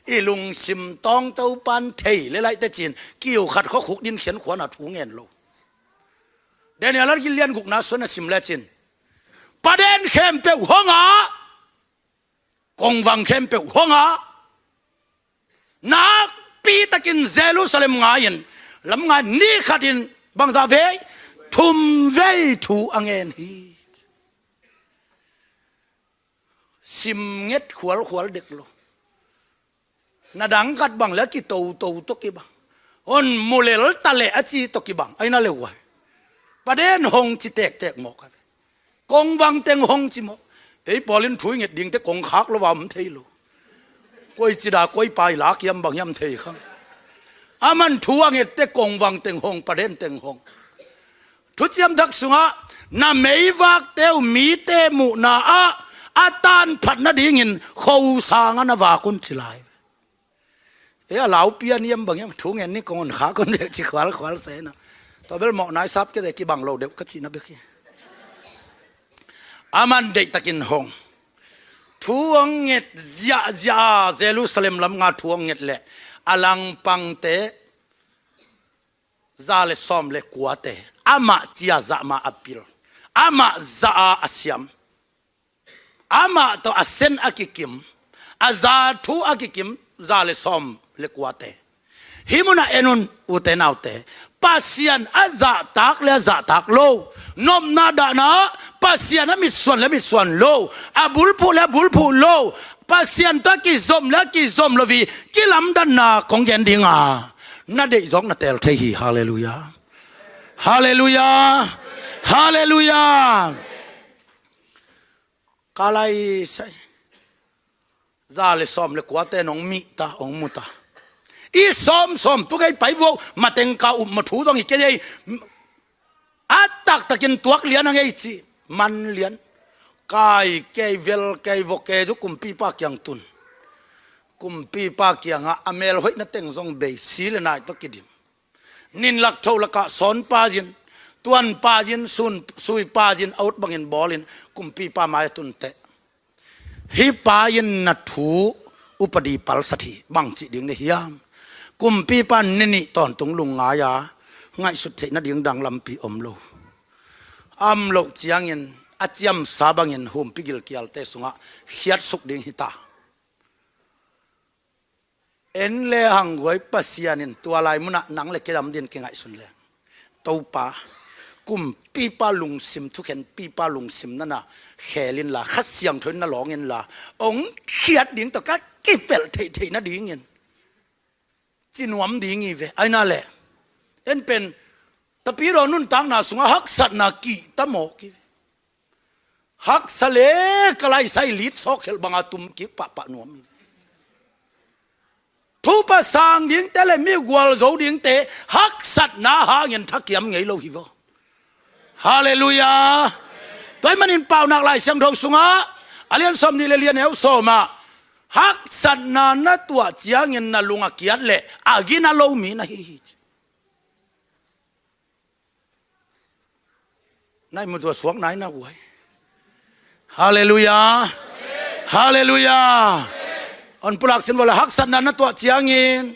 i lungsim tawng Topan thei le laihte cin kiu khat khuakhuk din khiankhuana thu ngen lo. Daniel a gilian gukna suan a sim lecin paden khempeuh hongah kongvang khempeuh hongah nakpitakin Jerusalem ngai-in lam ngai ni khatin bangzah vei thum vei thu a ngen hi. Sim nget khualkhual dek lo. Na dangkat bang le a kitoto tawh kibang. Hon mulel ta leh a ci tawh kibang aina le uai. Paden hong ci tektek mawk a ve. Kongvang teng hong ci mawk. Ei pawlin thu i nget dingte kongkhak lo va om thei lo. Koi cida koi pai lak hiam bang hiam thei khang. Aman thu a ngette kongvang teng hong paden teng hong. Thuciam Thak sungah na meivakte uh mite muhna ah a tanphat nadingin khosang a na vak un ci lai. E a laupi a niam bang hiam thu ngen ni kong on kha kon vek ci khualkhual sena. Tua bel mawh nai sap kete kibang lo deuh ka cihna bek hi. Aman deihtakin hong thu hong nget ziahziah a Jerusalem lam nga thu hong nget leh a langpangte za le sawm le kuate amah cia zah mah a pil, amah zah a a siam, amah tawh a sen a kikim, a za thu a kikim za le sawm le kuate Hih munah en un, ute naute. Pasian a zahtak le a zahtak lo, nopna dahna ah Pasian a mitsuan le a mitsuan lo, a bulphuh le a bulphuh lo, Pasian tawh a kizom le a kizom lo hi, kilamdanna kong gen ding a, na deih zawk na teel thei hi. Halleluiah. Halleluiah. Halleluiah. Ka lai sai. Za le sawm le kuate nong mih ta, hong mu ta. I sawm sawm tu kei pai vuau, mateng ka up ma thu zong hi kei ei. A taktakin tuak lian a ngei ci, man lian. Kai kei, vel kei, vok kei zu kumpipa kiang tun. Kumpipa kiangah a mel hoihna teng zong bei, si le nai tawh kidim. Nin lak tho lakah sawn pa zin, tuan pa zin, sun, sui pa zin, a ut bangin bawlin, kumpipa mai a tun teh. Hih pa in na thu upadi palsat hi, bang cih ding na hiam? Kumpipa ni nih tawntung lungngai a, ngaihsut theih nading dang lampi om lo. A om loh ciangin, a ciamsa bangin humpi gilkialte sungah khiatsuk ding hi ta. En le hang guai, Pasian in tua lai munah nang le kei a om dingin kingaihsun leng. Topa, kumpipa lungsim, thukhenpipa lungsim na na khel inla, Kha Siangtho in na lawng inla, hong khiat ding tawh ka kipelh theihtheih nadingin ci nuam ding hi ve. Aina le, en pen, Tapidaw nuntakna sungah haksatna kihta mawk hi ve. Haksa le ka laisai lit sawk khelh banga tum kik pahpah nuam hi. Thupa sang dingte le mi gualzo dingte haksatna hangin thakiam ngei lo hi vaw. Halleluiah. Tua ahih manin Paunak Lai Siangtho sungah a lian sawm nih le lian neu sawmah, haksatna na tuah ciangin na lung a kiat leh a gina lo mi na hi hi. Na ihmu tua suak nai na uai. Halleluiah. Halleluiah. Hong pulak sin vawle, haksatna na tuah ciangin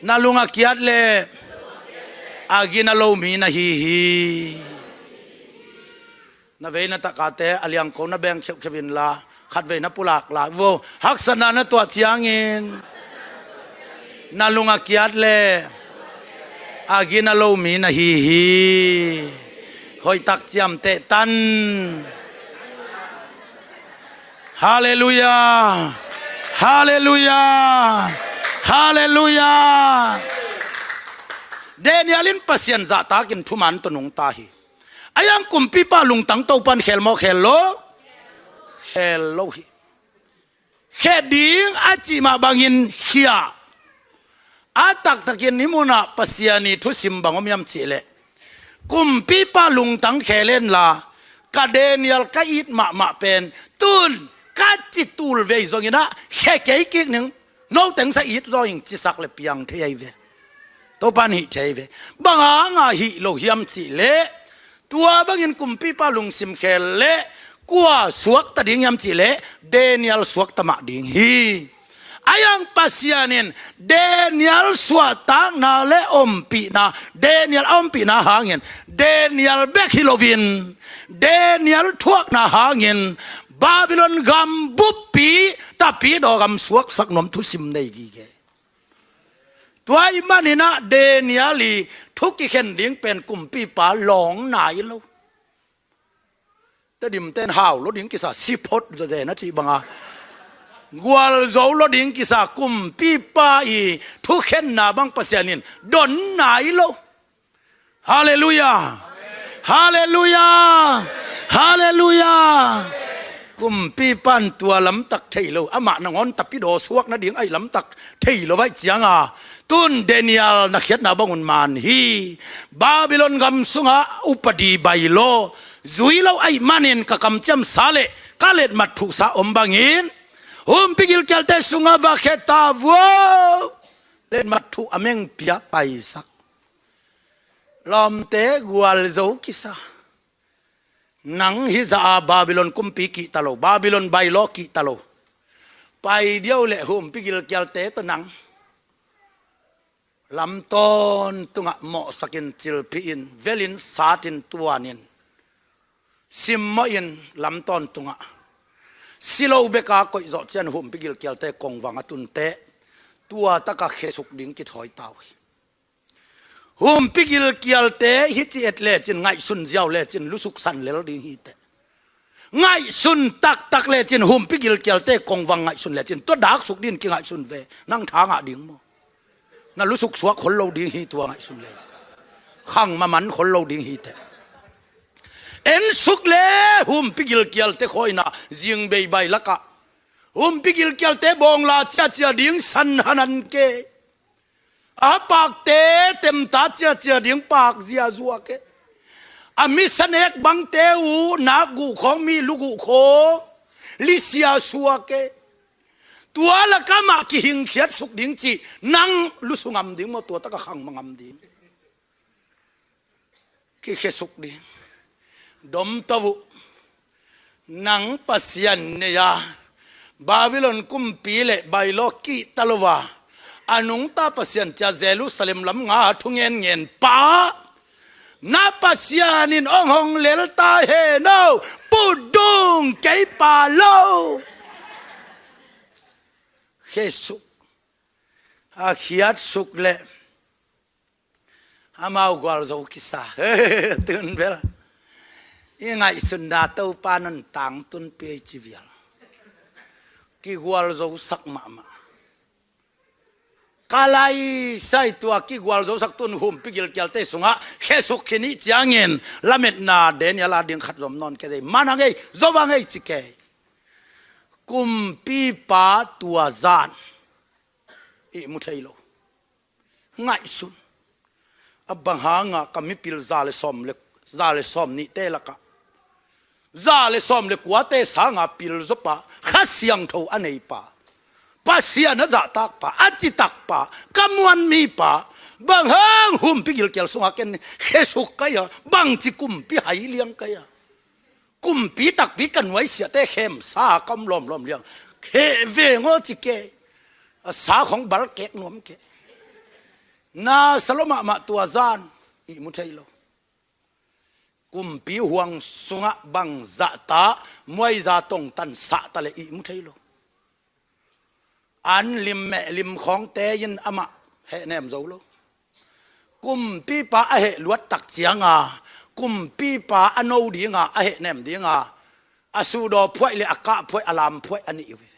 na lung a kiat leh a gina lo mi na hi hi. Na vei na takate a liangko na beng kheuhkheuh inla, khatvei na pulak lai vo. Haksatna na tuah ciangin na lung a kiat leh a gina lo mi na hi hi. Hoihtak ciamteh tan. Halleluiah. Halleluiah. Halleluiah. Daniel in Pasian zahtakin thuman tawh nungta hi. A iang kumpipa lungtang Topan khel maw, khel lo? Khel lo hi. Khe ding a cih mah bangin khia. A taktakin hih munah Pasian ii thusim bang om hiam cihleh, kumpipa lungtang khel inla, ka Daniel ka it mahmah pen tun ka ci tul vei zongin ah khe kei kik ning. Noteng sa it zaw ing, cisak le piang thei ahi ve. Topan hih thei ve. Bang hanga hih lo hiam cihleh, tua bangin kumpipa lungsim khel leh kua suakta ding hiam cihleh, Daniel suakta mah ding hi. A iang Pasian in Daniel suahtakna le ompihna, Daniel a ompihna hangin, Daniel bek hi loin, Daniel thuakna hangin Babylon gam buppi, Tapidaw gam suaksak nuam thusim nei gige. Tua ahih manin ah Daniel ii thu kikhen ding pen kumpipa lawng nai lo. Tedim ten hau lo ding kisa, siphot zazen a cih banga, gualzo lo ding kisa, kumpipa ii thukhenna bang Pasian in don nai lo. Halleluiah. Halleluiah. Halleluiah. Kumpipan tua lamtak thei lo, amah nangawn Tapidaw suak nading ahi lamtak thei lo ahih cianga, tun Daniel na khiatna bangun man hi. Babylon gam sungah upadi bai lo, zui lo ahih manin ka kamciamsa le ka letmat thuhsa om bangin, humpi gilkialte sungah va khe ta vuau. Letmat thuh a mengpi ah paisak. Lawmte, gualzo kisa. Nang hih zah a Babylon kumpi kihta lo, Babylon bai lo kihta lo. Pai diau leh humpi gilkialte tawh nang lam tawntungah mawhsakin, cilphihin, velin, satin, tuanin, simmawhin lam tawntungah si lo beka koih zawh ciang humpi gilkialte kongvang a tun teh. Tua taka khesuk ding kithawi ta uh hi. Humpi gilkialte hih ci et lecin, ngaihsun ziau lecin lusuk san lel ding hi teh. Ngaihsun taktak lecin, humpi gilkialte kongvang ngaihsun lecin, tua daksuk dingin kingaihsun ve. Nang tha ngah ding maw? Na lusuk suak khol lo ding hi tua ngaihsun lecin. Khang maman khol lo ding hi teh. Ensuk le humpi gilkialte khawina, zingbei bai lakah humpi gilkialte bawngla ciacia ding san hanan ke. A pakte temta ciacia ding pakzia zuak e. A misa nek bangte uh nakguh khawng, mi luguh khawng lisia suak e. Tua lakah mah kihingkhiat suk ding cih nang lusu ngam ding maw, tua taka khang ma ngam ding? Kikhesuk ding. Domto uh. Nang Pasian nei-a Babylon kumpi le bailo kihta lo a, a nungta Pasian cia Jerusalem lam nga thungen ngen pa, na Pasian in ong hong lel ta hen aw, pudung kei pa lo. Khesuk. A khiatsuk le amau gualzo kisa. Tun bel i ngaihsunna Topa non tangtun pia i ci vial. Kigualzosak mahmah. Ka laisai tua kigualzosak tun humpi gilkialte sungah khesuk khin i ciangin lametna Daniel a ding khat zom nawn kei dei. Mana ngei, zova ngei ci kei. Kumpipa tua zan i mu thei lo. Ngaihsun. A bang hanga ka mipil za le sawm le, za le sawm nihte lakah, za le sawm le kuate sanga pil zawpa, Kha Siangtho a neipa, Pasian a zahtakpa, a citakpa, ka muan mipa, bang hang humpi gilkial sunga ken khesuk kai a, bangci kumpi hai liang kai a. Kumpi takpi ka nuaisiahte khemsa ka om lawmlawm liang. Kheh veng aw ci ke. A sa khong balkek nuam ke. Na sa lo mahmah tua zan i mu thei lo. Kumpi huang sungah bang zahta, muaiza tongtan sahta le i mu thei lo. An lim meh lim khawngte in amah hehnem zo lo. Kumpipa a heh luat tak cianga, kumpipa a no dinga, a hehnem dinga, a suhdaw phuaih le a kah phuaih, a lam phuaih a nih uh hi.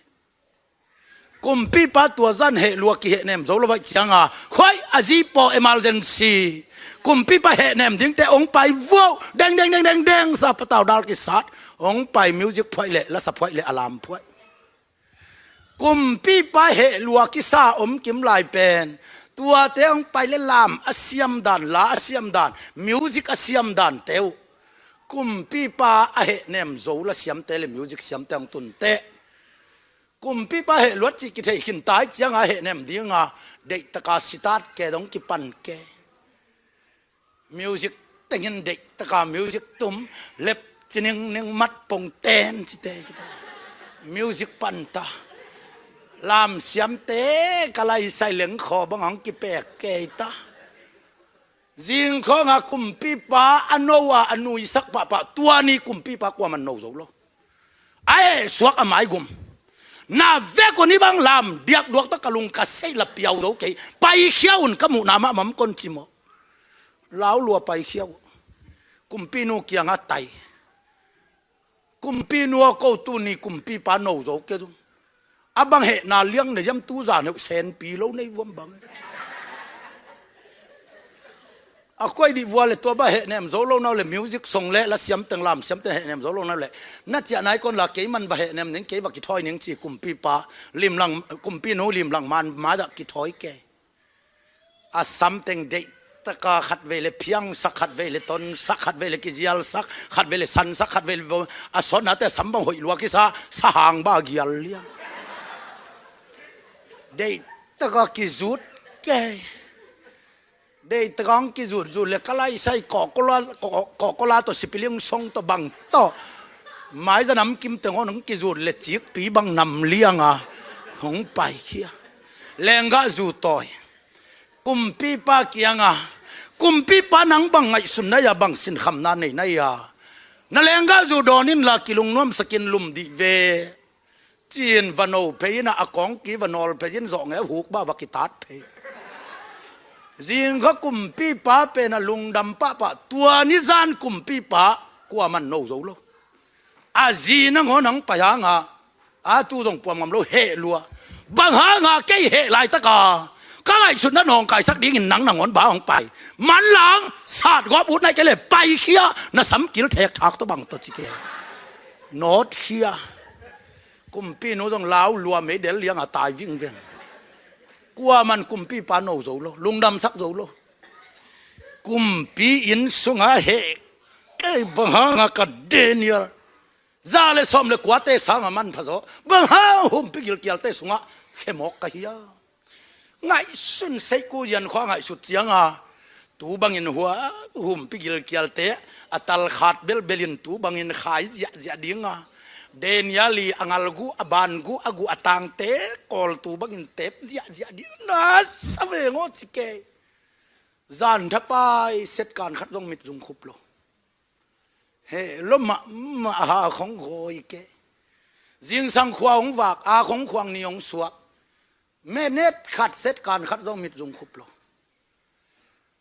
Kumpipa tua zan heh lua kihehnem zo lo vaih cianga, khuaih a zipaw emergency. Kumpipa hehnem dingte ong pai vuau, deng deng deng deng deng sa patau dal kisat, ong pai music phuaih le, lasa phuaih le, a lam phuaih. Kumpipa heh lua kisa om kim lai pen, tuate hong pai le lam a siam dan, la a siam dan, music a siam dante uh. Kumpipa a hehnem zo la siamte le music siamte hong tunte. Kumpipa heh luat cih kithei khinta i cianga hehnem dinga, deihtaka sitat ke dong kipan ke. Music tengin deihtaka music tum, lep ciningning mat pongten cite kita. Music panta. Lam siamte ka laisai lengkhaw bang hong kipek kei ta. Zingkhawnga kumpipa a no a, a nuisak pahpah, tuani kumpipa kuaman no zo lo. A eh suak a maigum. Na vek un i bang lam diakduak tawh ka lung ka seih la piau zo kei. Paikhia un ka muhna mahmah om kon ci maw. Lau lua paikhia uh. Kumpinu kianga tai. Kumpinu a ko tuni kumpipa no zo ke tu. A bang hehna liang na yam tu zan heuh senpi lo nei vuam bang. A kuai dih vua le tua ba hehnem zo lo nau le music song le la siam teng lam siam teng hehnem zo lo nau le. Na ciah nai kon la kei man va hehnem ning kei va kithawi ning ci kumpipa limlang kumpinu limlang man ma dah kithawi kei. A samteng deihtaka khatvei le phiangsak, khatvei le tonsak, khatvei le kizialsak, khatvei le sansak, khatvei le a sawtnate a sam bang hoih lua kisa, sahang ba a gial liang. Deihtaka kizut kei. Deihtaka hong kizut zut le ka laisai kawkaw la, kawkaw la tawh sipiling song tawh bang tawh. Maizan am kim teng hong kizut le cikpi bang nam lianga hong paikhia. Lenggah zu tawi. Kumpipa kianga, kumpipa nang bang ngaihsun nai-a bang sinkhamna nei nai-a, na lenggah zu dawn inla kilungnuamsakin lum dih ve. ci-in va no phei in ah, a kawngki va nawl phei in, zawh ngei a huk bah va kitat phei. Zingkha kumpipa pen a lungdam pahpah, tua ni zan kumpipa kuaman no zo lo. A zi nangawn hong pai hanga, a tu zong puam ngam lo, heh lua. Bang hanga kei heh laitaka ka ngaihsutna nawngkaisak dingin nang nangawn bang hong pai? Manlang satgawp ut nai kei le paikhia, na samkil thekthak tawh bang tawh ci kei. Nawtkhia. Kumpinu zong lau lua, meidel lianga tai vingveng. Kuaman kumpipa no zo lo, lungdamsak zo lo. Kumpi inn sunga heh kei, bang hanga ka Daniel za le sawm le kuate sanga manpha zaw, bang hang humpi gilkialte sungah khemawk ka hia? Ngaihsun seih, kuzian khua ngaihsut cianga tu bangin hua, humpi gilkialte a talkhat belbelin tu bangin khai ziahziah dinga, Daniel i a ngalgu, a bangu, a gu, a tangte kawl tu bangin tep ziahziah ding, na sa veng aw ci kei. Zan thapai setkan khat zong mit zung khup lo. Heh lo mahmah, a ha khong gawi kei. Zingsang khua hong vak, a khong khuang ni hong suak. Menet khat setkan khat zong mit zung khup lo.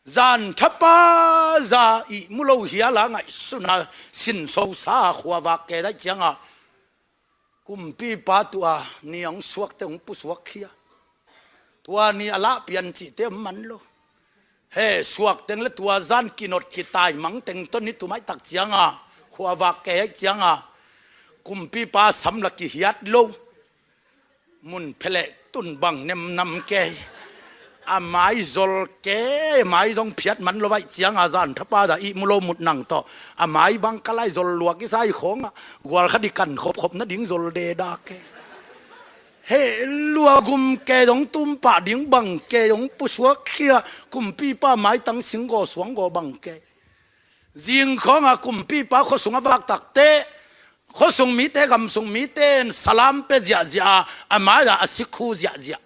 Zan thapa za ihmu lo hiala ngaihsuna sinsosa khua vak kei daih cianga kumpipa tua ni hong suakte hong pusuak khia. Tua ni a lahpian cihte om man lo. He suak teng le tua zan kinot kitaimang teng tawh ni tumaih tak cianga khua vak kei aih cianga kumpipa samla kihiat lo. Mun pheleh tun bang nemnam kei. A mai zol kei, mai zong phiat man lo vaih cianga zan thapa da ihmu lo mut nang tawh a mai bang kalai zol luak i sai khonga gual khat i kan khopkhop nading zol deda kei. He lua gum kei zong tumpah ding bang kei zong pusuak khia, kumpipa maitang singgaw suanggaw bang kei. Zingkhawnga kumpipa khuasung a vak takte khuasung mite, gamsung mite in salam pe ziahziah a, a mai-ah a sikhu ziahziah.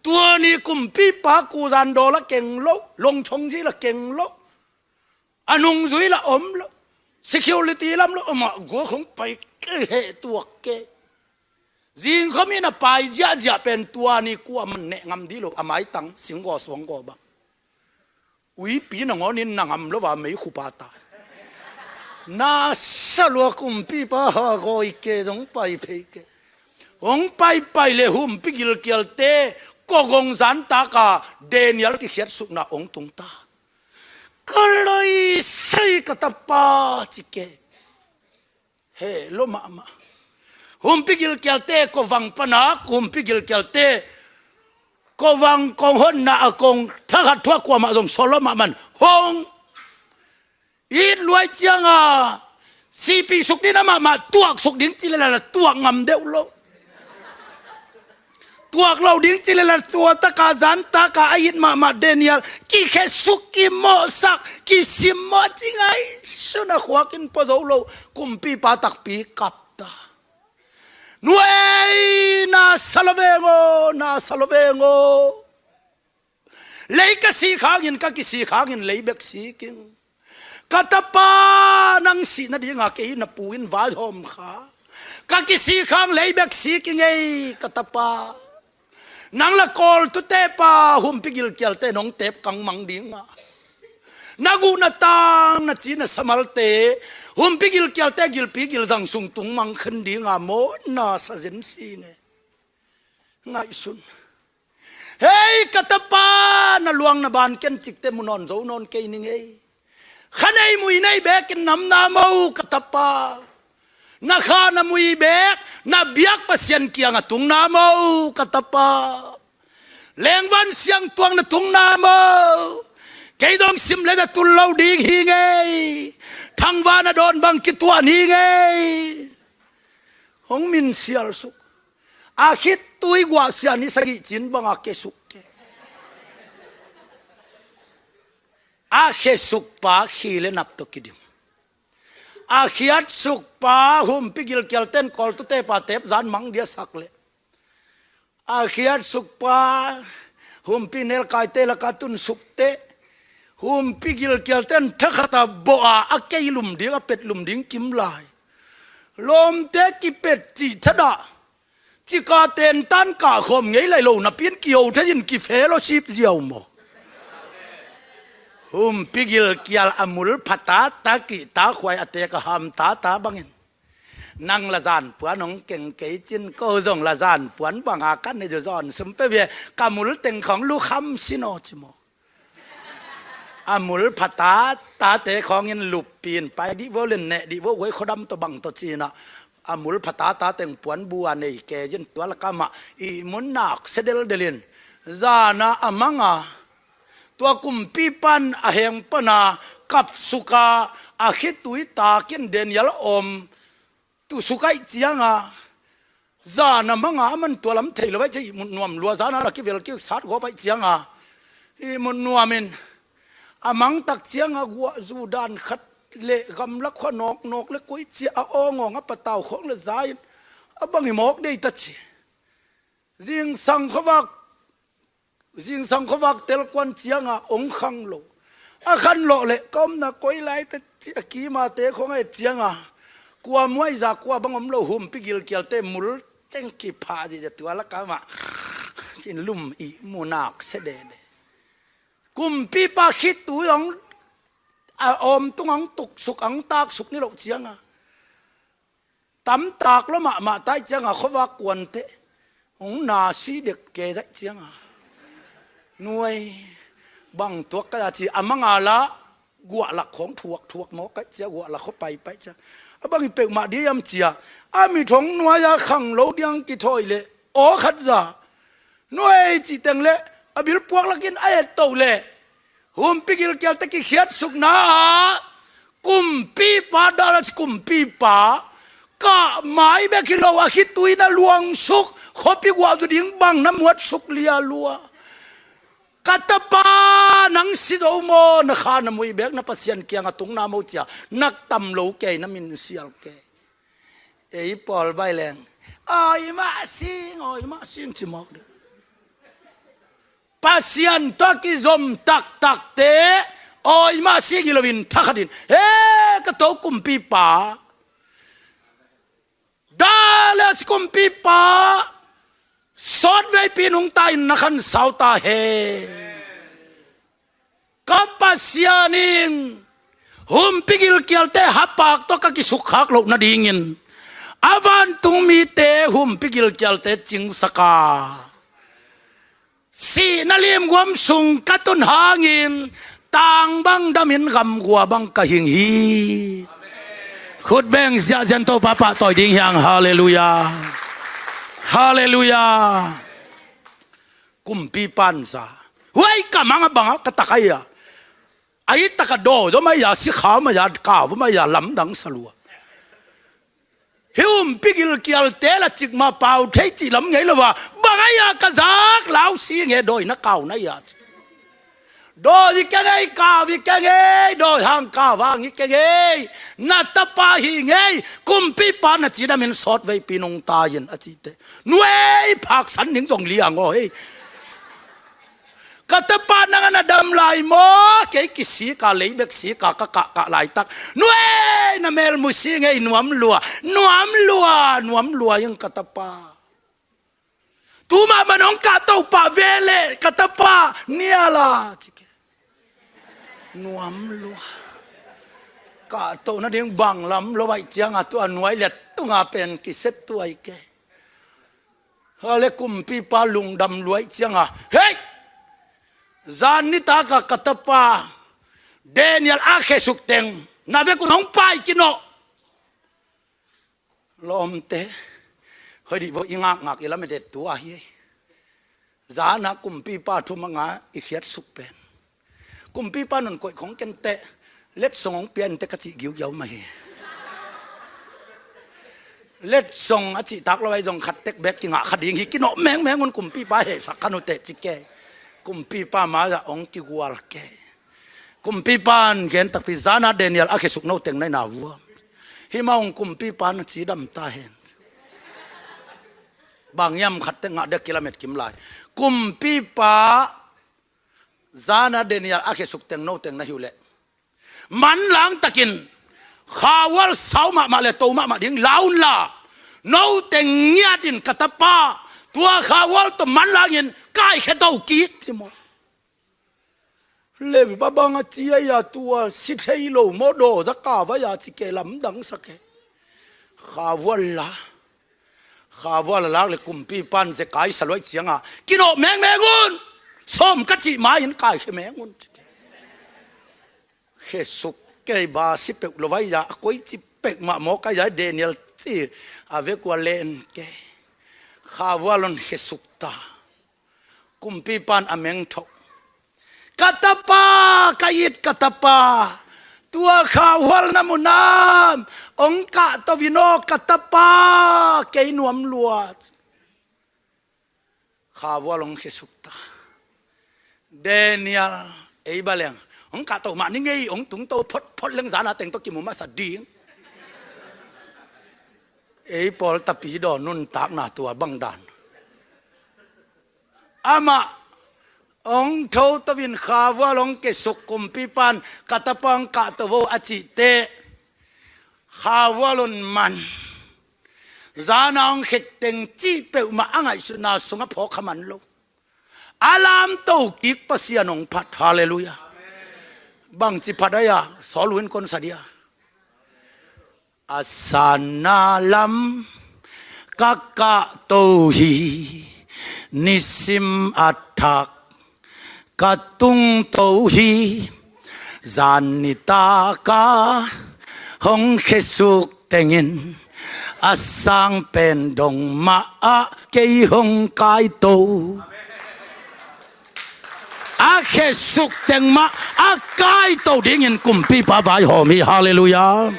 Tua ni kumpipa kuzan dawl a keng lo, longchong zil a keng lo, a nungzui la om lo, security lam lo, amah gua khong pai kei, heh tuak kei. Zingkhaw mi na pai ziahziah pen tua ni kuaman neh ngam dih lo, a maitang singgaw suanggaw bang. Uipi nangawnin na ngam lo va mei khupa tai. Na salua kumpipa ha gawi ke zong pai phei ke. Hong paipai le humpi gilkialte kogong zantaka Daniel kikhiat sukna hong tungta. Ka loi sei ka tapa ci ke. He lo mahmah. Humpi gilkialte kovang pana, humpi gilkialte kovang kong honna a kong thakhat thuak kuamah zong solo mahman hong. It luai cianga sipih suk ding a mahmah tuak suk ding ci lelala tuak ngam deuh lo. Tuak lo ding ci lelala tua taka zan taka a it mahmah Daniel kikhesuk, kimawhsak, kisimmawh ci ngaihsun a khuakin pua zo lo. Kumpipa takpi kapta. Nuai na sa lo veng aw, na sa lo veng aw. Lei ka sik hangin, ka kisik hangin lei bek sik ing. Ka tapa nang sih nadinga kei na pu in vaihawm kha. Ka kisik hang lei bek sik ing ei ka tapa. Nang la kawltute pa humpi gilkialte nong tep kang mang dinga. Na guh na tang na ci na samalte humpi gilkialte gilpi gilzang sung tung mang khen dinga maw na sa zen si nge. Ngaihsun. Hei ka tapa, na luang na ban ken cikte mu nawn zo nawn kei ning ei. Kha nei mui nei bekin nam na mo ka tapa. Na kha na mui bek na biak Pasian kianga tung na mo ka tapa. Lengvan siangtuang na tung na mo. Kei dong sim le na tul lo ding hi ngei. Thangva na dawn bang kituan hi ngei. Hong min sial suk. A khit tui guah sian i sagih cin banga kesuk ke. A khesuk pa khi le nap tawh kidim. A khiat suk pa humpi gilkial ten kawltute pa tep zan mang dia sak le. A khiat suk pa humpi nelkaite laka tun sukte. Humpi gilkial ten thakhata bawh a a kei lum ding a pet lum ding kim lai. Lawmte kipet cih thadah. Cika tentan kahkhawm ngei lai lo napi in kiho thei in kifellowship ziau maw? Humpi gilkial a mul phatata kihta khuai a tek a hamtata bangin, nang la zanpuan hong keng kei cin, ko zong la zanpuan banga ka nei zaw zawn sum pe ve, ka mul teng khawng lukham sinaw ci maw? A mul phatata te khawngin luppi in pai dih vo, len neh dih vo, huai khuadam tawh bang tawh cinah, a mul phatata teng puan bua nei kei in tua lakah mah ihmun nak sia deldelin, zana a manga, tua kumpipan a heng pana kapsuka a khitui takin Daniel om tusukaih cianga, zana manga a man tua lam thei lo aih cia ihmut nuam lua, zana la kivel kik sat gawp aih cianga ihmut nuamin, a mangtak cianga guah zu dan khat le gamlak khua nawknawk le koi cia a awngawng a patau khawng le zain, a bang i mawk dei ta ci. Zingsang khuavak, zingsang khuavak telkuan cianga ong khang lo. A khan lawh le ka omna koi lai ta ci a kima te khawng a et cianga, kua muaiza kua bang om lo, humpi gilkialte mul teng kipha zia tua lakah mah cin lum ihmu nak sia dede. Kumpipa khitui ong a om tung ong tuksuk ong taksuk ni loh cianga tamtak lo mahmah taih cianga khuavak kuante ong nasi dek ke daih cianga, nuai bang tuak ka ci a manga la guahlak khawng thuak thuak mawk kaih cia, guahlak khua paipaih cia. A bang i peuhmah diam cia, a mit hong nuai a khang lo diang kithawi le aw khat za nuai cih teng le a bilpuak lakin a et toh le, humpi gilkialte kikhiatsukna ah kumpipa, Darius kumpipa kah mai bek hi lo a khitui na luangsuk, khuapi guah zu ding bang na muatsuk lia lua. Ka tapa, nang si zo maw? Na kha na mui bek na Pasian kianga tungna maw cia nak tam lo kei, na min sial kei. Ei pawl baileng, awi mah sing, awi mah sing ci mawk ding. Pasian tawh kizom taktakte awi mah sing hi loin thakhatin, he, ka to kumpipa, Darius kumpipa, sawtveipi nungta in na khansau ta hen. Ka Pasian in humpi gilkialte hapak tawh ka kisukkhak loh nadingin a vantung mite humpi gilkialte cingsaka, sihna limguam sung ka tun hangin tangbang damin gamgua bang ka hing hi. Khut beng ziahzian Topa pahtawi ding hiang. Halleluiah. Halleluiah. Kumpipan za, huai ka manga banga ka tak aia, a i taka daw zaw mai a, sikha mai a, kau mai a, lamdang salua. Hi humpi gilkialte la cikmah pau thei cih lam ngei lo a, bang aia ka zak lau si nge, dawi na kau na ia. Dawi i kengei, kau i kengei, dawi hang kau hang i kengei, na tapa hi ngei, kumpipa na cidamin sawtveipi nungta in a cite. Nuai phaksan ning zong liang aw hei. Ka tapa nang a na dam lai maw? Kei kisika leibek sika ka kahkah laitak, nuai na melmu si ngei, nuam lua, nuam lua, nuam lua ing ka tapa. Tumah man hong kahtoh pah veleh ka tapa niala cike. Nuam lua. Kahtoh nading bang lam lo aih cianga tua nuai liat tunga pen kiset tuai ke. Hale kumpipa lungdam luai cianga, hei, zan nitaka ka tapa Daniel a khesuk teng na vekun hong pai kinawh. Lawmte, hoih dih vo, i ngakngak i lamet et tu ahi ei. Zana kumpipa thumanga i khiatsuk pen, kumpipa nunkoih khong kenteh letsong hong pia inteh ka cih giugiau mah hi. Letsong a cihtak lo ahi zong khattek bek kingah kha ding hi, kinawh mengmeng un kumpipa hehsak khan uteh ci ke. Kumpipa mai-ah hong kigual ke. Kumpipan gen takpi, zana Daniel a khesuk noteng na ina vuam. Himah hong kumpipan a cidam ta hen. Bang hiam khatte ngah dek kilamet kim lai. Kumpipa zana Daniel a khesuk teng noteng na hi uh leh, manlang takin khaual sau mahmah le to mahmah ding launla, Note ngiat in ka tapa, tua khavual tawh manlangin kaikhia to kik ci maw. Levi babang a ci a, ia tua si thei lo maw, daw za ka vai a ci ke, lamdang sa ke. Khavual la, khavual a lak le kumpipan zekai saluai cianga, kinawh mengmeng un, sawm ka cih ma-in kaikhia meng un ci ke. Khesuk kei ba si peuh lo vai a, a koi ci peuh mah maw kai a, Daniel ci a vekua len kei. Khavual un khesuk ta. Kumpipan a meng thoh. Ka tapa, ka it ka tapa. Tua khavual na mu nam, ong kahto vin aw ka tapa, kei nuam lua. Khavual ong khesuk ta. Daniel, ei ba leng, ong kahto mah ni ngei, ong tungto photphot leng zana teng tawh kimu masa ding. Ei pawl tapi daw nuntakna tua bang dan. Amah ong thoto vin khavual ong khesuk, kumpipan ka tapa ong kahto vo a cih teh, khavual un man. Zana ong khek teng cih peuhmah a ngaihsutna sungah phawk kha man lo. A lamto kik Pasian ong phat. Halleluiah. Bangci phat a ia, sawl uh in kon sa dia. A sanna lam ka kahto hi, nisim a thak ka tungto hi, zan nitak a hong khesuk tengin a sang pen dong mah ah kei hong kaito. A khesuk teng mah a kaito dingin kumpipa vaihawm hi. Halleluiah.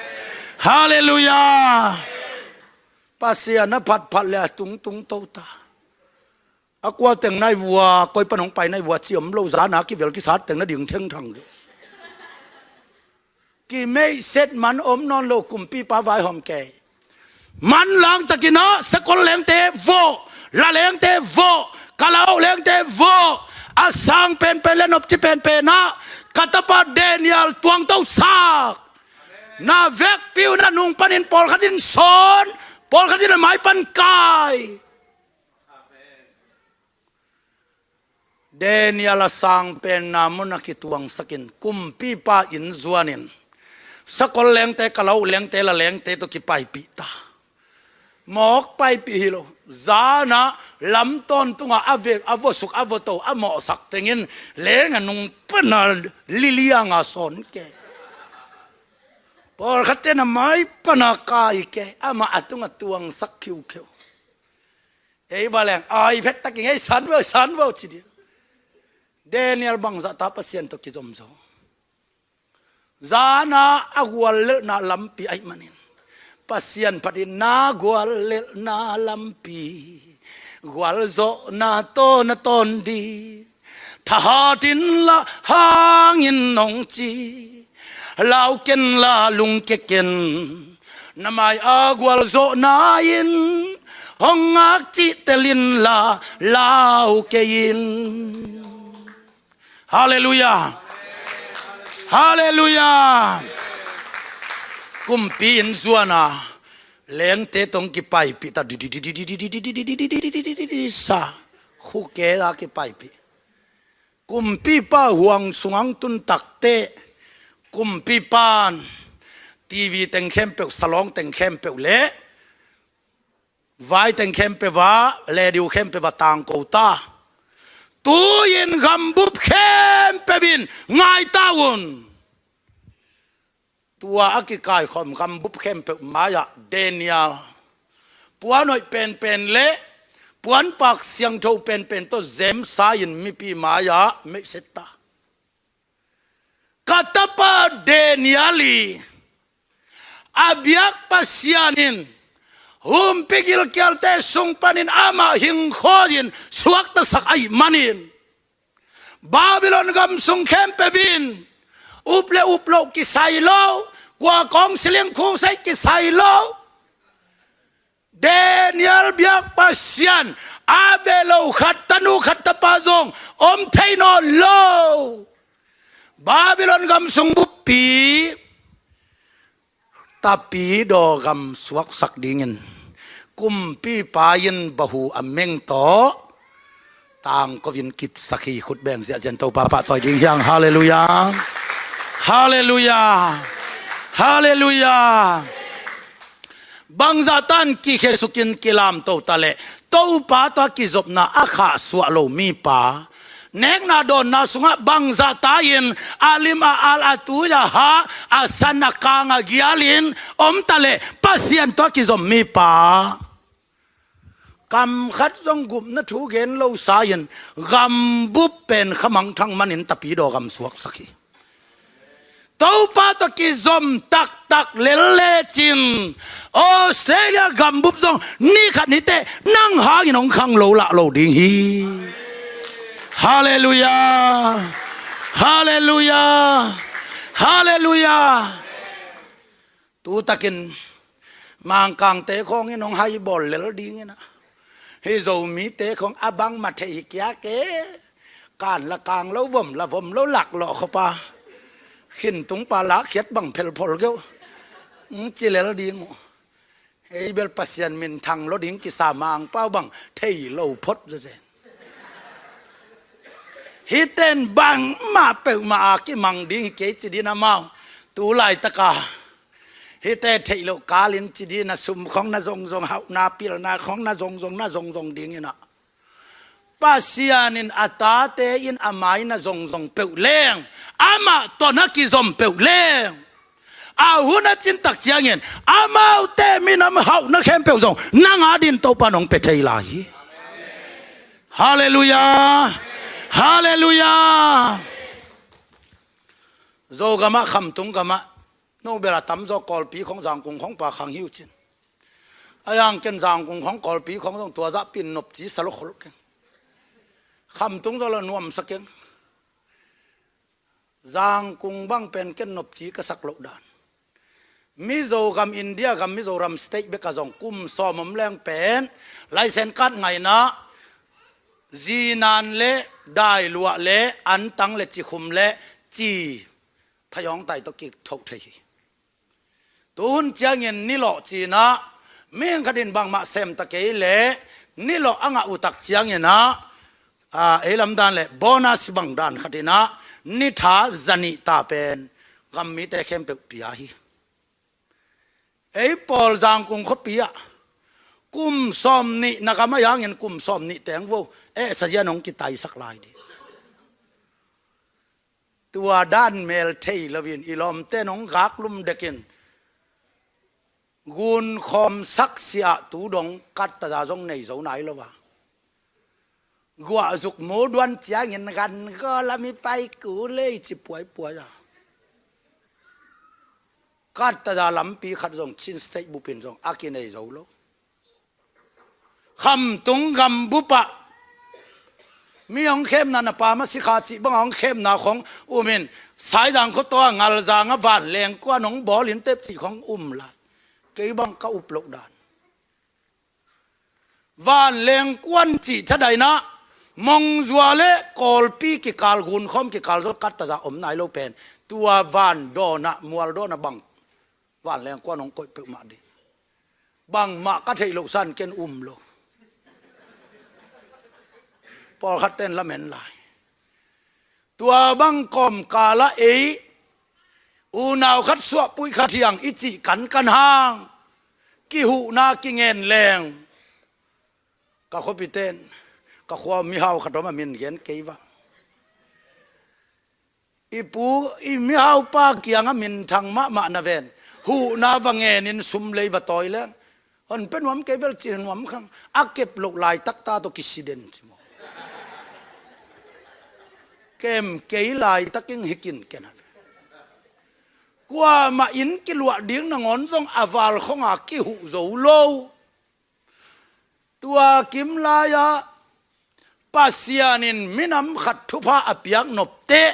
Halleluiah. Pasian a phatphat le a tungtung to ta. A kua teng nai vua, koi pan hong pai nai vua ci om lo, zana kivel kisat teng na ding thengthang ding. Kimeihset man om nawn lo, kumpipa vaihawm kei. Manlang takin ah sakol lengte vawh, la lengte vawh, kalau lengte vawh, a sang penpen le nopci penpen ah ka tapa Daniel tuangto sak. Na vekpi un a nung panin pawlkhat in sawn, pawlkhat in a mai pan kai. Daniel a sang penna mun a kituangsakin kumpipa inn zuanin sakol lengte, kalau lengte, la lengte tawh kipaipih ta. Mawk paipih hi lo. Zana lam tawntunga a vek a vosuk a voto a mawhsak tengin leng a nung pana lilianga sawn ke. Pawlkhatte na mai pana kai ke, amah a tunga tuangsak khiukheu. Ei ba leng ai phet takin ei san vo, san vo ci dia. Daniel bangzah ta Pasian tawh kizom zo. Zana a guallelhna lampi aih manin Pasian phatin na guallelhna lampi gualzawhna tawh na tawn ding. Thahat inla hang in nong ci, lau kenla lungkia ken. Na mai a gualzawhna in hong ngak cihtel inla lau kei in. Halleluiah. Halleluiah. Kumpi inn zuana lengte tawh kipaipih ta, sa khuke a kipaipih. Kumpipa huang sungah tun takteh kumpipan TV teng khempeuh, salawng teng khempeuh le vai teng khempeuh ah, radio khempeuh ah tangko ta. Tu-in gambup khempeuh in ngai ta un. Tua a kikaikhawm gambup khempeuh mai-ah Daniel puan hoih penpen le puanpak siangtho penpen tawh zemsa-in mipi mai-ah meihset ta. Ka tapa Daniel i a biak Pasian in humpi gilkialte sung panin amah hingkhawi-in suaktasak ahih manin Babylon gam sung khempeuh in up le up loh kisai lo, kua kawng siling khusei kisai lo. Daniel biak Pasian a beh lo khat, tanu khat, tapa zong om thei nawn lo. Babylon gam sung buppi Tapidaw gam suaksak dingin Kumpipa in bahu a meng tawh tangko in kipsak hi. Khut beng ziahziah in Topa pahtawi ding hi hang. Halleluiah. Halleluiah. Halleluiah. Bangzah tan kikhesuk in kilamto ta leh Topa tawh a kizopna a khahsuah lo mipa, nekna dawnna sungah bangzah ta in a lim a al a tui a hah a san a kang a gialin om ta leh Pasian tawh a kizom mipa, kam khat zong gupna thu gen lo sa-in gambup pen khamangthang manin Tapidaw gam suaksak hi. Topa tawh kizom taktak lel lecin Australia gambup zong ni khat ni teh nang hangin hong khang lo lah lo ding hi. Halleluiah. Halleluiah. Halleluiah. Tutakin Mangkangte khawngin hong haibawl lel dingin ah, hih Zomite khawng a bangmah thei hi kia ke. Kan la kang lo, vom la vom lo, laklawh khawpa, khintung pa lakkhiat bang phelphol geuh, hong ci lel ding uh. Ei bel Pasian minthang lo ding kisa, Mangpau bang thei lo phot zawzen. Hihte in bangmah peuhmah a kimang ding hi kei ci ding amau. Tu laitaka hihte theih loh kalin ci ding a, sum khawng na zongzong, hauhna pilna khawng na zongzong, na zongzong dingin ah, Pasian in a tate in a mai na zongzong peuh leng, amah tawh na kizom peuh leng, a hun a cintak ciangin amaute minam hauhna khempeuh zong nang adin Topa in hong pia thei lai hi. Halleluiah. Halleluiah. Zogamah, khamtung gamah, no bel a tamzaw Kawlpi khawng, Zangkung khawng pa khang hi uh cin. A yang ken Zangkung khawng, Kawlpi khawng zong tua zah pin nopci sa lo khol keng. Khamtung zaw la nuamsa keng. Zangkung bang pen ken nopci ka sak loh dan. Mizo gam, India gam, Mizoram state bek ah zong kum sawm om leng pen license card ngaihna, zinan le dailuah le antang le cikhum le ci, thayawngtai tawh kithoh thei hi. Tuhun ciangin nilawh ci-in ah, mihing khat in bangmah sem ta kei leh nilawh a ngah uh tak ciangin ah, a, ei lamdan le bonus bang dan khat in ah, nitha zanih ta pen gam mite khempeuh pia hi. Ei pawl Zangkung khuapi ah kum sawm nih na gam a yangin kum sawm nih teng vo, eh, sazian hong kitaisak lai ding. Tua dan mel thei loin i lawmte in hong gaklum dekin gunkhawm sak siah tu dong kattaza zong nei zo nai lo a, guahzuk mu duan ciangin gan gawl a mi pai ku lei ci puaipuai a, kattaza lampi khat zong Chin State bupin zong a kinei zo lo. Khamtung gambup ah mi hong khemna, na pa ma sikha cih banga hong khemna khawng umin, Saizang khuataw a Ngalzang a vanleng kuan hong bawlin tep cih khawng um lai. Kei bang ka up loh dan. Vanleng kuan cih thadaina, Mongzua le Kawlpi kikal, gunkhawm kikal zong kattaza om nai lo pen, tua van dawnah, mual dawnah bang vanleng kuan hong koih peuhmah ding. Bangmah ka theih loh san ken um lo. Pawlkhat ten lamen lai. Tua bang kawmkal ah ei unau khat suahpui khat hiang i cih kankan hang, kihuhna kingen leng. Ka khuapi ten, ka khua mihau khat om a, min gen kei va. I pu, i mihaupa kiangah minthang mahmah na ven. Huhna va ngenin sum lei va tawi leng, hon pe nuam kei bel ci nuam khang. A kep loh laitak ta tawh kisiden ci maw. Kem kei laitakin hikin ken a ve. Kuamah inn kiluah ding nangawn zong a val khawngah kihuh zo lo. Tua kim lai-ah Pasian in minam khat thupha a piak nopteh,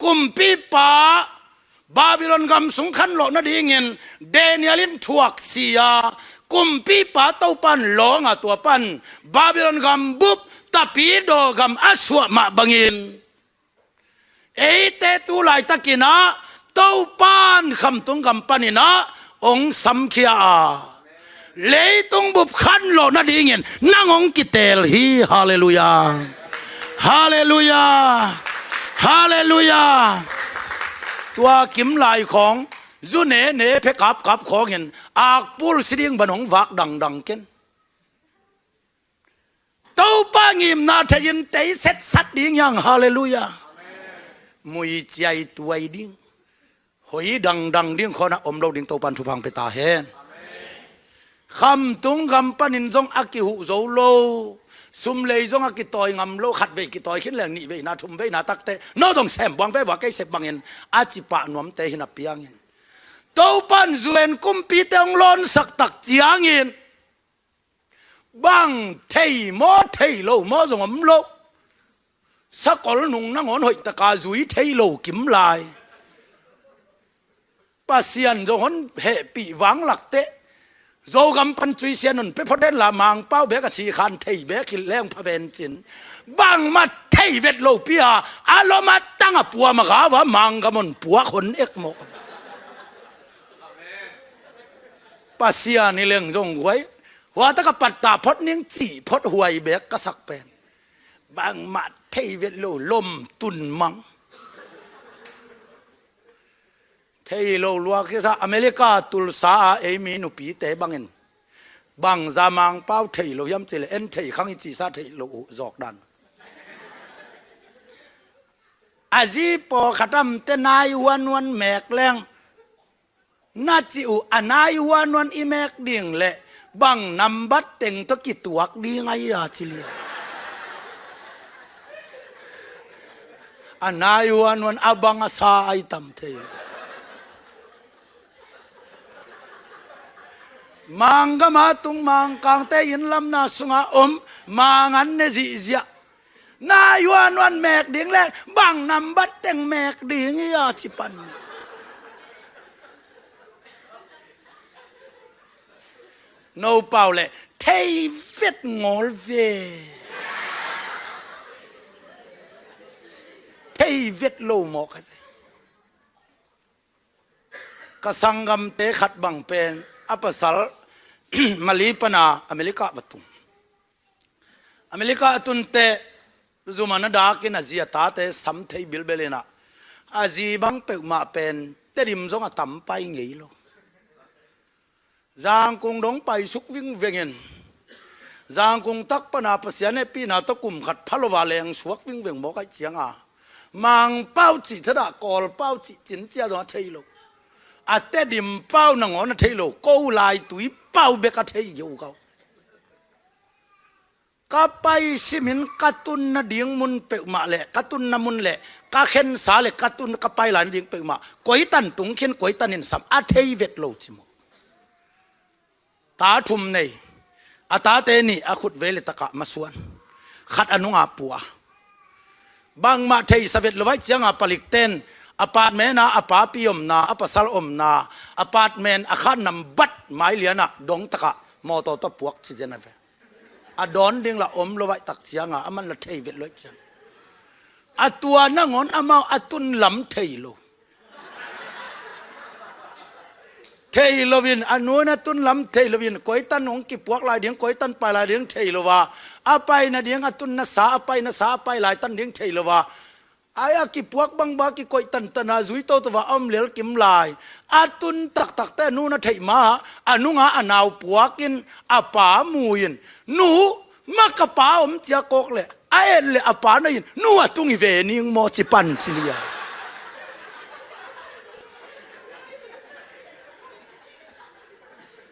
kumpipa Babylon gam sung khanlawh nadingin Daniel in thuak si a, kumpipa Topa in lawng a, tua pan Babylon gam bup, Tapidaw gam a suah mah bangin, eite tu laitakin ah Topa in khamtung gam panin ah hong samkhia a, Leitung bup khan lawh nadingin nang hong kiteel hi. Halleluiah. Halleluiah. Halleluiah. Tua kim lai khawng zu nene phe kapkap khawngin akpul si ding ban hong vak dangdang ken. Topa ngimna thei-in tei setsat ding hiang. Halleluiah. Mui ciai tuai ding, hoi dangdang ding khawnah om lo ding Topan thupha hong pia ta hen. Khamtung gam panin zong a kihuh zo lo, sum lei zong a kitawi ngam lo, khat vei kitawi khin leng nih veina thum veina takte no dong sem buang ve vua kei sep bangin a cipah nuamte hi na piangin, Topan U N kumpite hong lawnsak tak ciangin bang thei maw, thei lo maw zong om lo. Sakol nung nangawn hoih taka zui thei lo kim lai. Pasian zong hon hehpih vanglak teh Zogam pan cuisian hon pia phot den la, Mangpau bek a thikhan thei bek hi leng pha ven cin. Bangmah thei vet lo pi a, a lom a tang a puam a gau a Manggam hon puak hon ek mawk. Pasian hi leng zong guai. Hua taka pattah phot ning cih phot huai bek ka sak pen. Bangmah thei vet lo, lom tun mang. Thei lo lua kisa America Tulsa a ei mi nupite bangin bangza Mangpau thei lo hiam cih leh en thei khang i cihsa thei lo uh zawk dan. A zi pawlkhat amte nai huan huan mek leng na cih uh, a nai huan huan i mek ding leh bang nambat teng tawh kituak ding a hi a ci liang. A nai huan huan a bang a sa a i tam thei. Manggam a tung Mangkangte innlamna sungah om mangan ne zihziah. Nai huan huan mek ding leh bang nambat teng mek ding hi a ci pan. No pau leh thei vet ngawl ve. Thei vet lo mawk a ve. Ka sanggamte khat bang pen a pasal Mali pana America va tung. America a tun teh zumah na dakin a zi a tate sam thei bilbel inah, a zi bang peuhmah pen Tedim zong a tam pai ngei lo. Zangkung dong paisuk vingvengin, Zangkung tak pana Pasian hehpihna tawh kum khat pha lo a leng suak vingveng mawk ahih cianga, Mangpau cih thadah Kawlpau cih cincia zong a thei lo. A Tedim pau nangawn a thei lo, ko lai tui pau bek a thei geuh kau. Ka pai simin ka tun nading mun peuhmah leh, ka tunna mun leh, ka khensa leh, ka tun ka pai lai nading peuhmah, koitan tung khin, koitan in sam a thei vet lo ci maw. Ta thum nei, a tate nih a khut vei leh takah masuan, khat a nunga pua. Bangmah theisa vet lo ahih cianga palikten apartment a, a papi omna, a pasal omna, apartment a khan nambat mailianah dong takah mawtaw tawh puak ci zen a ve. A dawn ding la om lo ahih tak cianga, aman la thei vet lo ahih ciang. A tua nangawn amau a tun lam thei lo. Thei loin, a nu in a tun lam thei loin, koitan hong kipuak lai ding, koitan pai lai ding thei lo a, a pai nading, a tunna sa, a paina sa, a pai lai tan ding thei lo a, ai a kipuak bangbang a kikoih tantan a zui toto a om lel kim lai. A tun taktakte a nu na theih ma, a nunga a nau puakin a pa mu-in, nu, ma ka pa om cia kawk leh a et leh a pa na in, nu a tung i ve ning maw ci pan ci lia.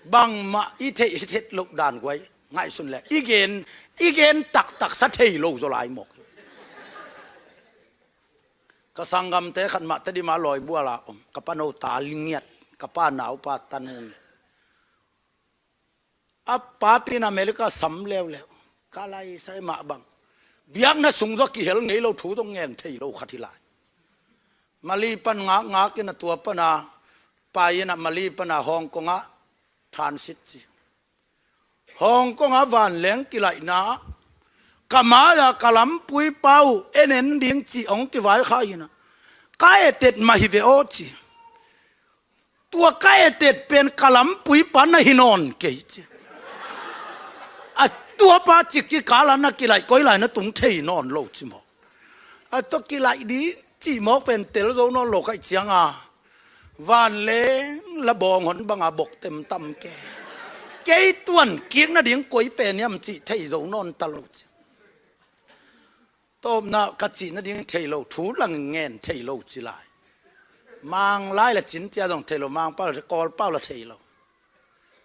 Bangmah i theih i theih loh dan guai ngaihsun leh i gen, i gen taktak sa thei lo zaw lai mawk. Ka sanggamte khat mah Tedim a Lawibual a om, ka pano ta lingiat, ka pa naupa tan hong. A papi in America sam leuleu, ka lai sai mah bang. Biakna sung zaw kihel ngei lo, thu zong ngen thei lo khat hi lai. Mali pan ngakngakin a tua pana pai inah Mali pana Hong Kong ah transit ci. Hong Kong ah vanleng kilaihna ka mai-a ka lampui pa uh en en ding cih hong kivai kha inah, ka etet mah hi ve aw ci. Tua ka etet pen ka lampui pa na hi nawn kei ci. A tuapa cik kikala na kilaih koi lai na tung thei nawn lo ci mawk. A tawh kilaih ding cih mawk pen tel zo nawn lo kaih cianga vanleng la bawng hon banga bok temtam ke. Kei tuan kik nading koi pen hiam cih thei zo nawn ta lo ci. Tawpna ka cih nading thei lo, thu lang ngen thei lo ci lai. Mang lai la cin cia zong thei lo, Mang pau la, Kawl pau la thei lo.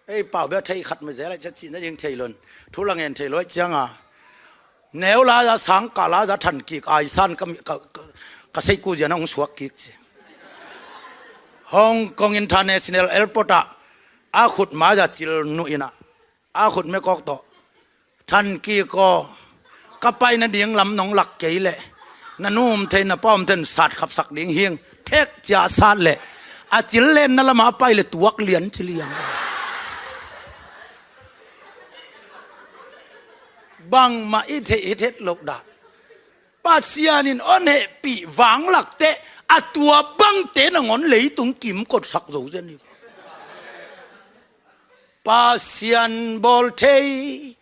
Ei pau bia thei khat mai zel lai cia cih nading thei lo, thu lang ngen thei lo ai cianga. Neu la za sang ka la za than kik ai san ka, ka, ka, ka sei ku zia na hong suak kik ci. Hong Kong International Airport ah a khut ma za cil nu ina a khut me kawk tawh, than kik aw, ka pai nading lam nong lak kei leh na nu om thei na pa om thei sat khapsak ding hing thek cia sat leh a cil len na lama pai leh tuak lian ci liang. Bangmah i theih hi thet loh dan. Pasian in hon hehpih vanglakte a tua bangte nangawn leitung kim kotsak zo zen hi. Pasian bawl thei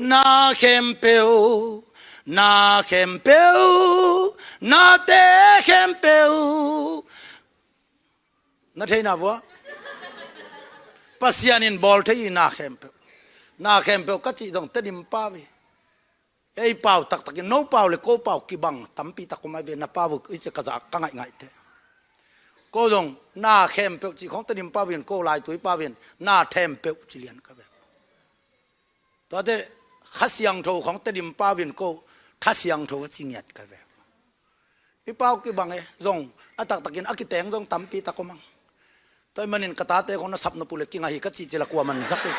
na khempeuh, na khempeuh, nate khempeuh. Na thei na vua? Pasian in bawl thei hi na khempeuh. Na khempeuh ka cih zong Tedim pau hi. Ei pau taktakin no pau le ko pau kibang tampi tak om ai ve, na pau uh i ci ka za ka ngaihngaih te. Ko zong na khempeuh cih khong Tedim pau in ko Laitui pau in na thempeuh ci lian ka ve. Tuate Kha Siangtho khong Tedim pau in ko Tha Siangtho a ci ngiat ka ve. I pau kibang e zong a taktakin a kiteng zong tampi tak om ang. Tua ahih manin ka tate khong na sap nop uh le kinga hi ka cihcih la kua man zak uh.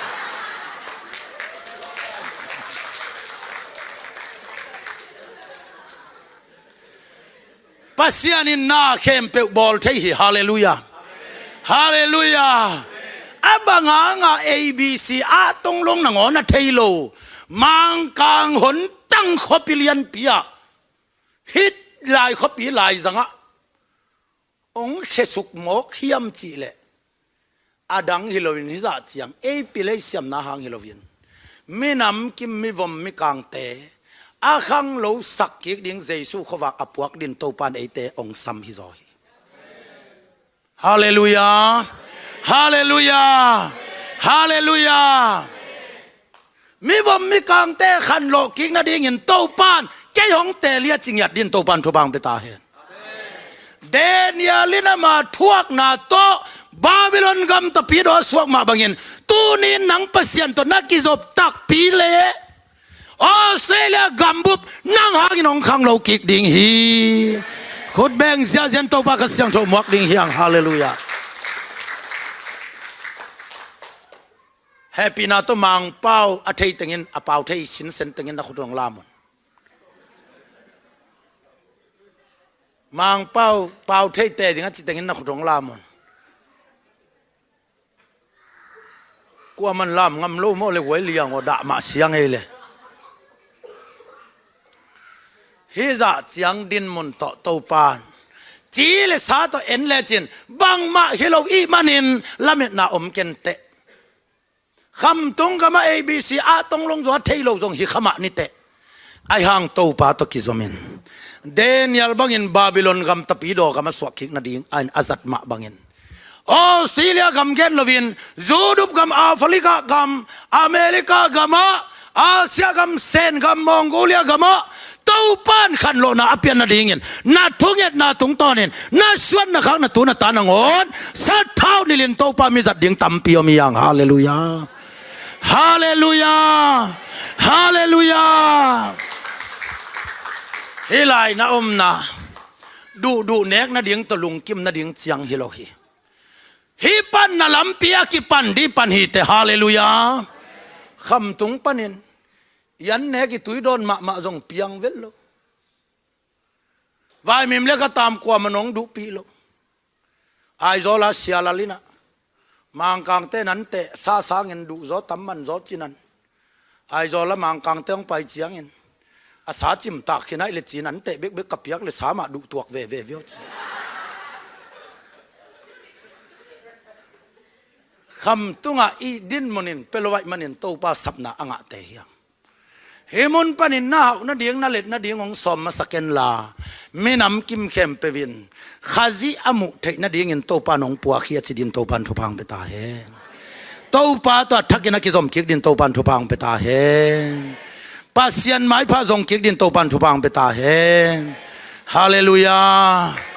Pasian in na khempeuh bawl thei hi. Halleluiah. Halleluiah. A bang hanga A B C a tonglong nangawn a thei lo Mangkang hon tang khuapi lianpi ah hih lai khuapi laizangah hong khesuk mawk hiam cihleh a dang hi loin hizah ciang ei pilei siamna hang hi loin minam kim mivom mikangte a khanglo sak kik ding Jesu khuavak a puak din Topan eite hong sam hi zaw hi. Halleluiah. Halleluiah. Halleluiah. Mivom mikangte khanlawh kik nadingin Topan kei hong telia ci ngiat din Topan thupha hong pia ta hen. Daniel in ama thuakna tawh Babylon gam tapidaw a suak mah bangin tuni in nang Pasian tawh na kizop takpi le Australia gambup nang hangin hong khanglo kik ding hi. Khut beng ziahziah in Topa Kha Siangtho muak ding hi hang. Halleluiah. Hehpihna tawh Mangpau a thei tengin a pau thei sinsen tengin na khut hong lam un. Mangpau pau thei te ding a ci tengin na khut hong lam un. Kuaman lam ngam lo maw le guai liang aw dah mah siang ei le. Hizah ciang dinmun tawh Topan ci le sa tawh en lecin bangmah hi lo ih manin lametna om kenteh. Khamtung gamah A B C a tonglong zaw a thei lo zong hi khamah niteh. Aihang Topa tawh kizomin Daniel bangin Babylon gam tapidaw gam a suak kik nading a zat mah bangin Australia gam gen loin zudup gam, Africa gam, America gamah, Asia gam, Sen gam, Mongolia gamah Topan khanlawhna a pian nadingin na thungetna tungtawnin na suan na khak na tu na ta nangawn sathau nilhin Topa mi zat ding tampi om hi hang. Halleluiah. Halleluiah. Halleluiah. Hih lai na omna duhduh nek nading tawh lungkim nading ciang hi lo hi. Hih pan na lampi a kipan dih pan hi teh. Halleluiah. Khamtung panin i an nek i tuidawn mahmah zong piang vel lo. Vaimim le ka tam kuaman hong duhpih lo. Aizawl a sialal inah Mangkangte nan teh sa sangin duh zaw tam man zaw cinan Aizawl a Mangkangte hong pai ciangin a sa cimtak khin ahih le cin an teh bekbek ka piak le sa mah duh tuak veve viau ci. Khamtungah i dinmunin pia lo ahih manin Topa sapna a ngahte hi hang. Hih mun panin na hauh nading, na let nading hong sawm masa kenla, minam kim khempeuh in Khazih a muh theih nadingin Topa in hong puak hi a ci dingin Topa in thupha hong pia ta hen. Topa tawh a thakin a kizom kik dingin Topa in thupha hong pia ta hen. Pasian maipha zong kik dingin Topa in thupha hong pia ta hen. Halleluiah.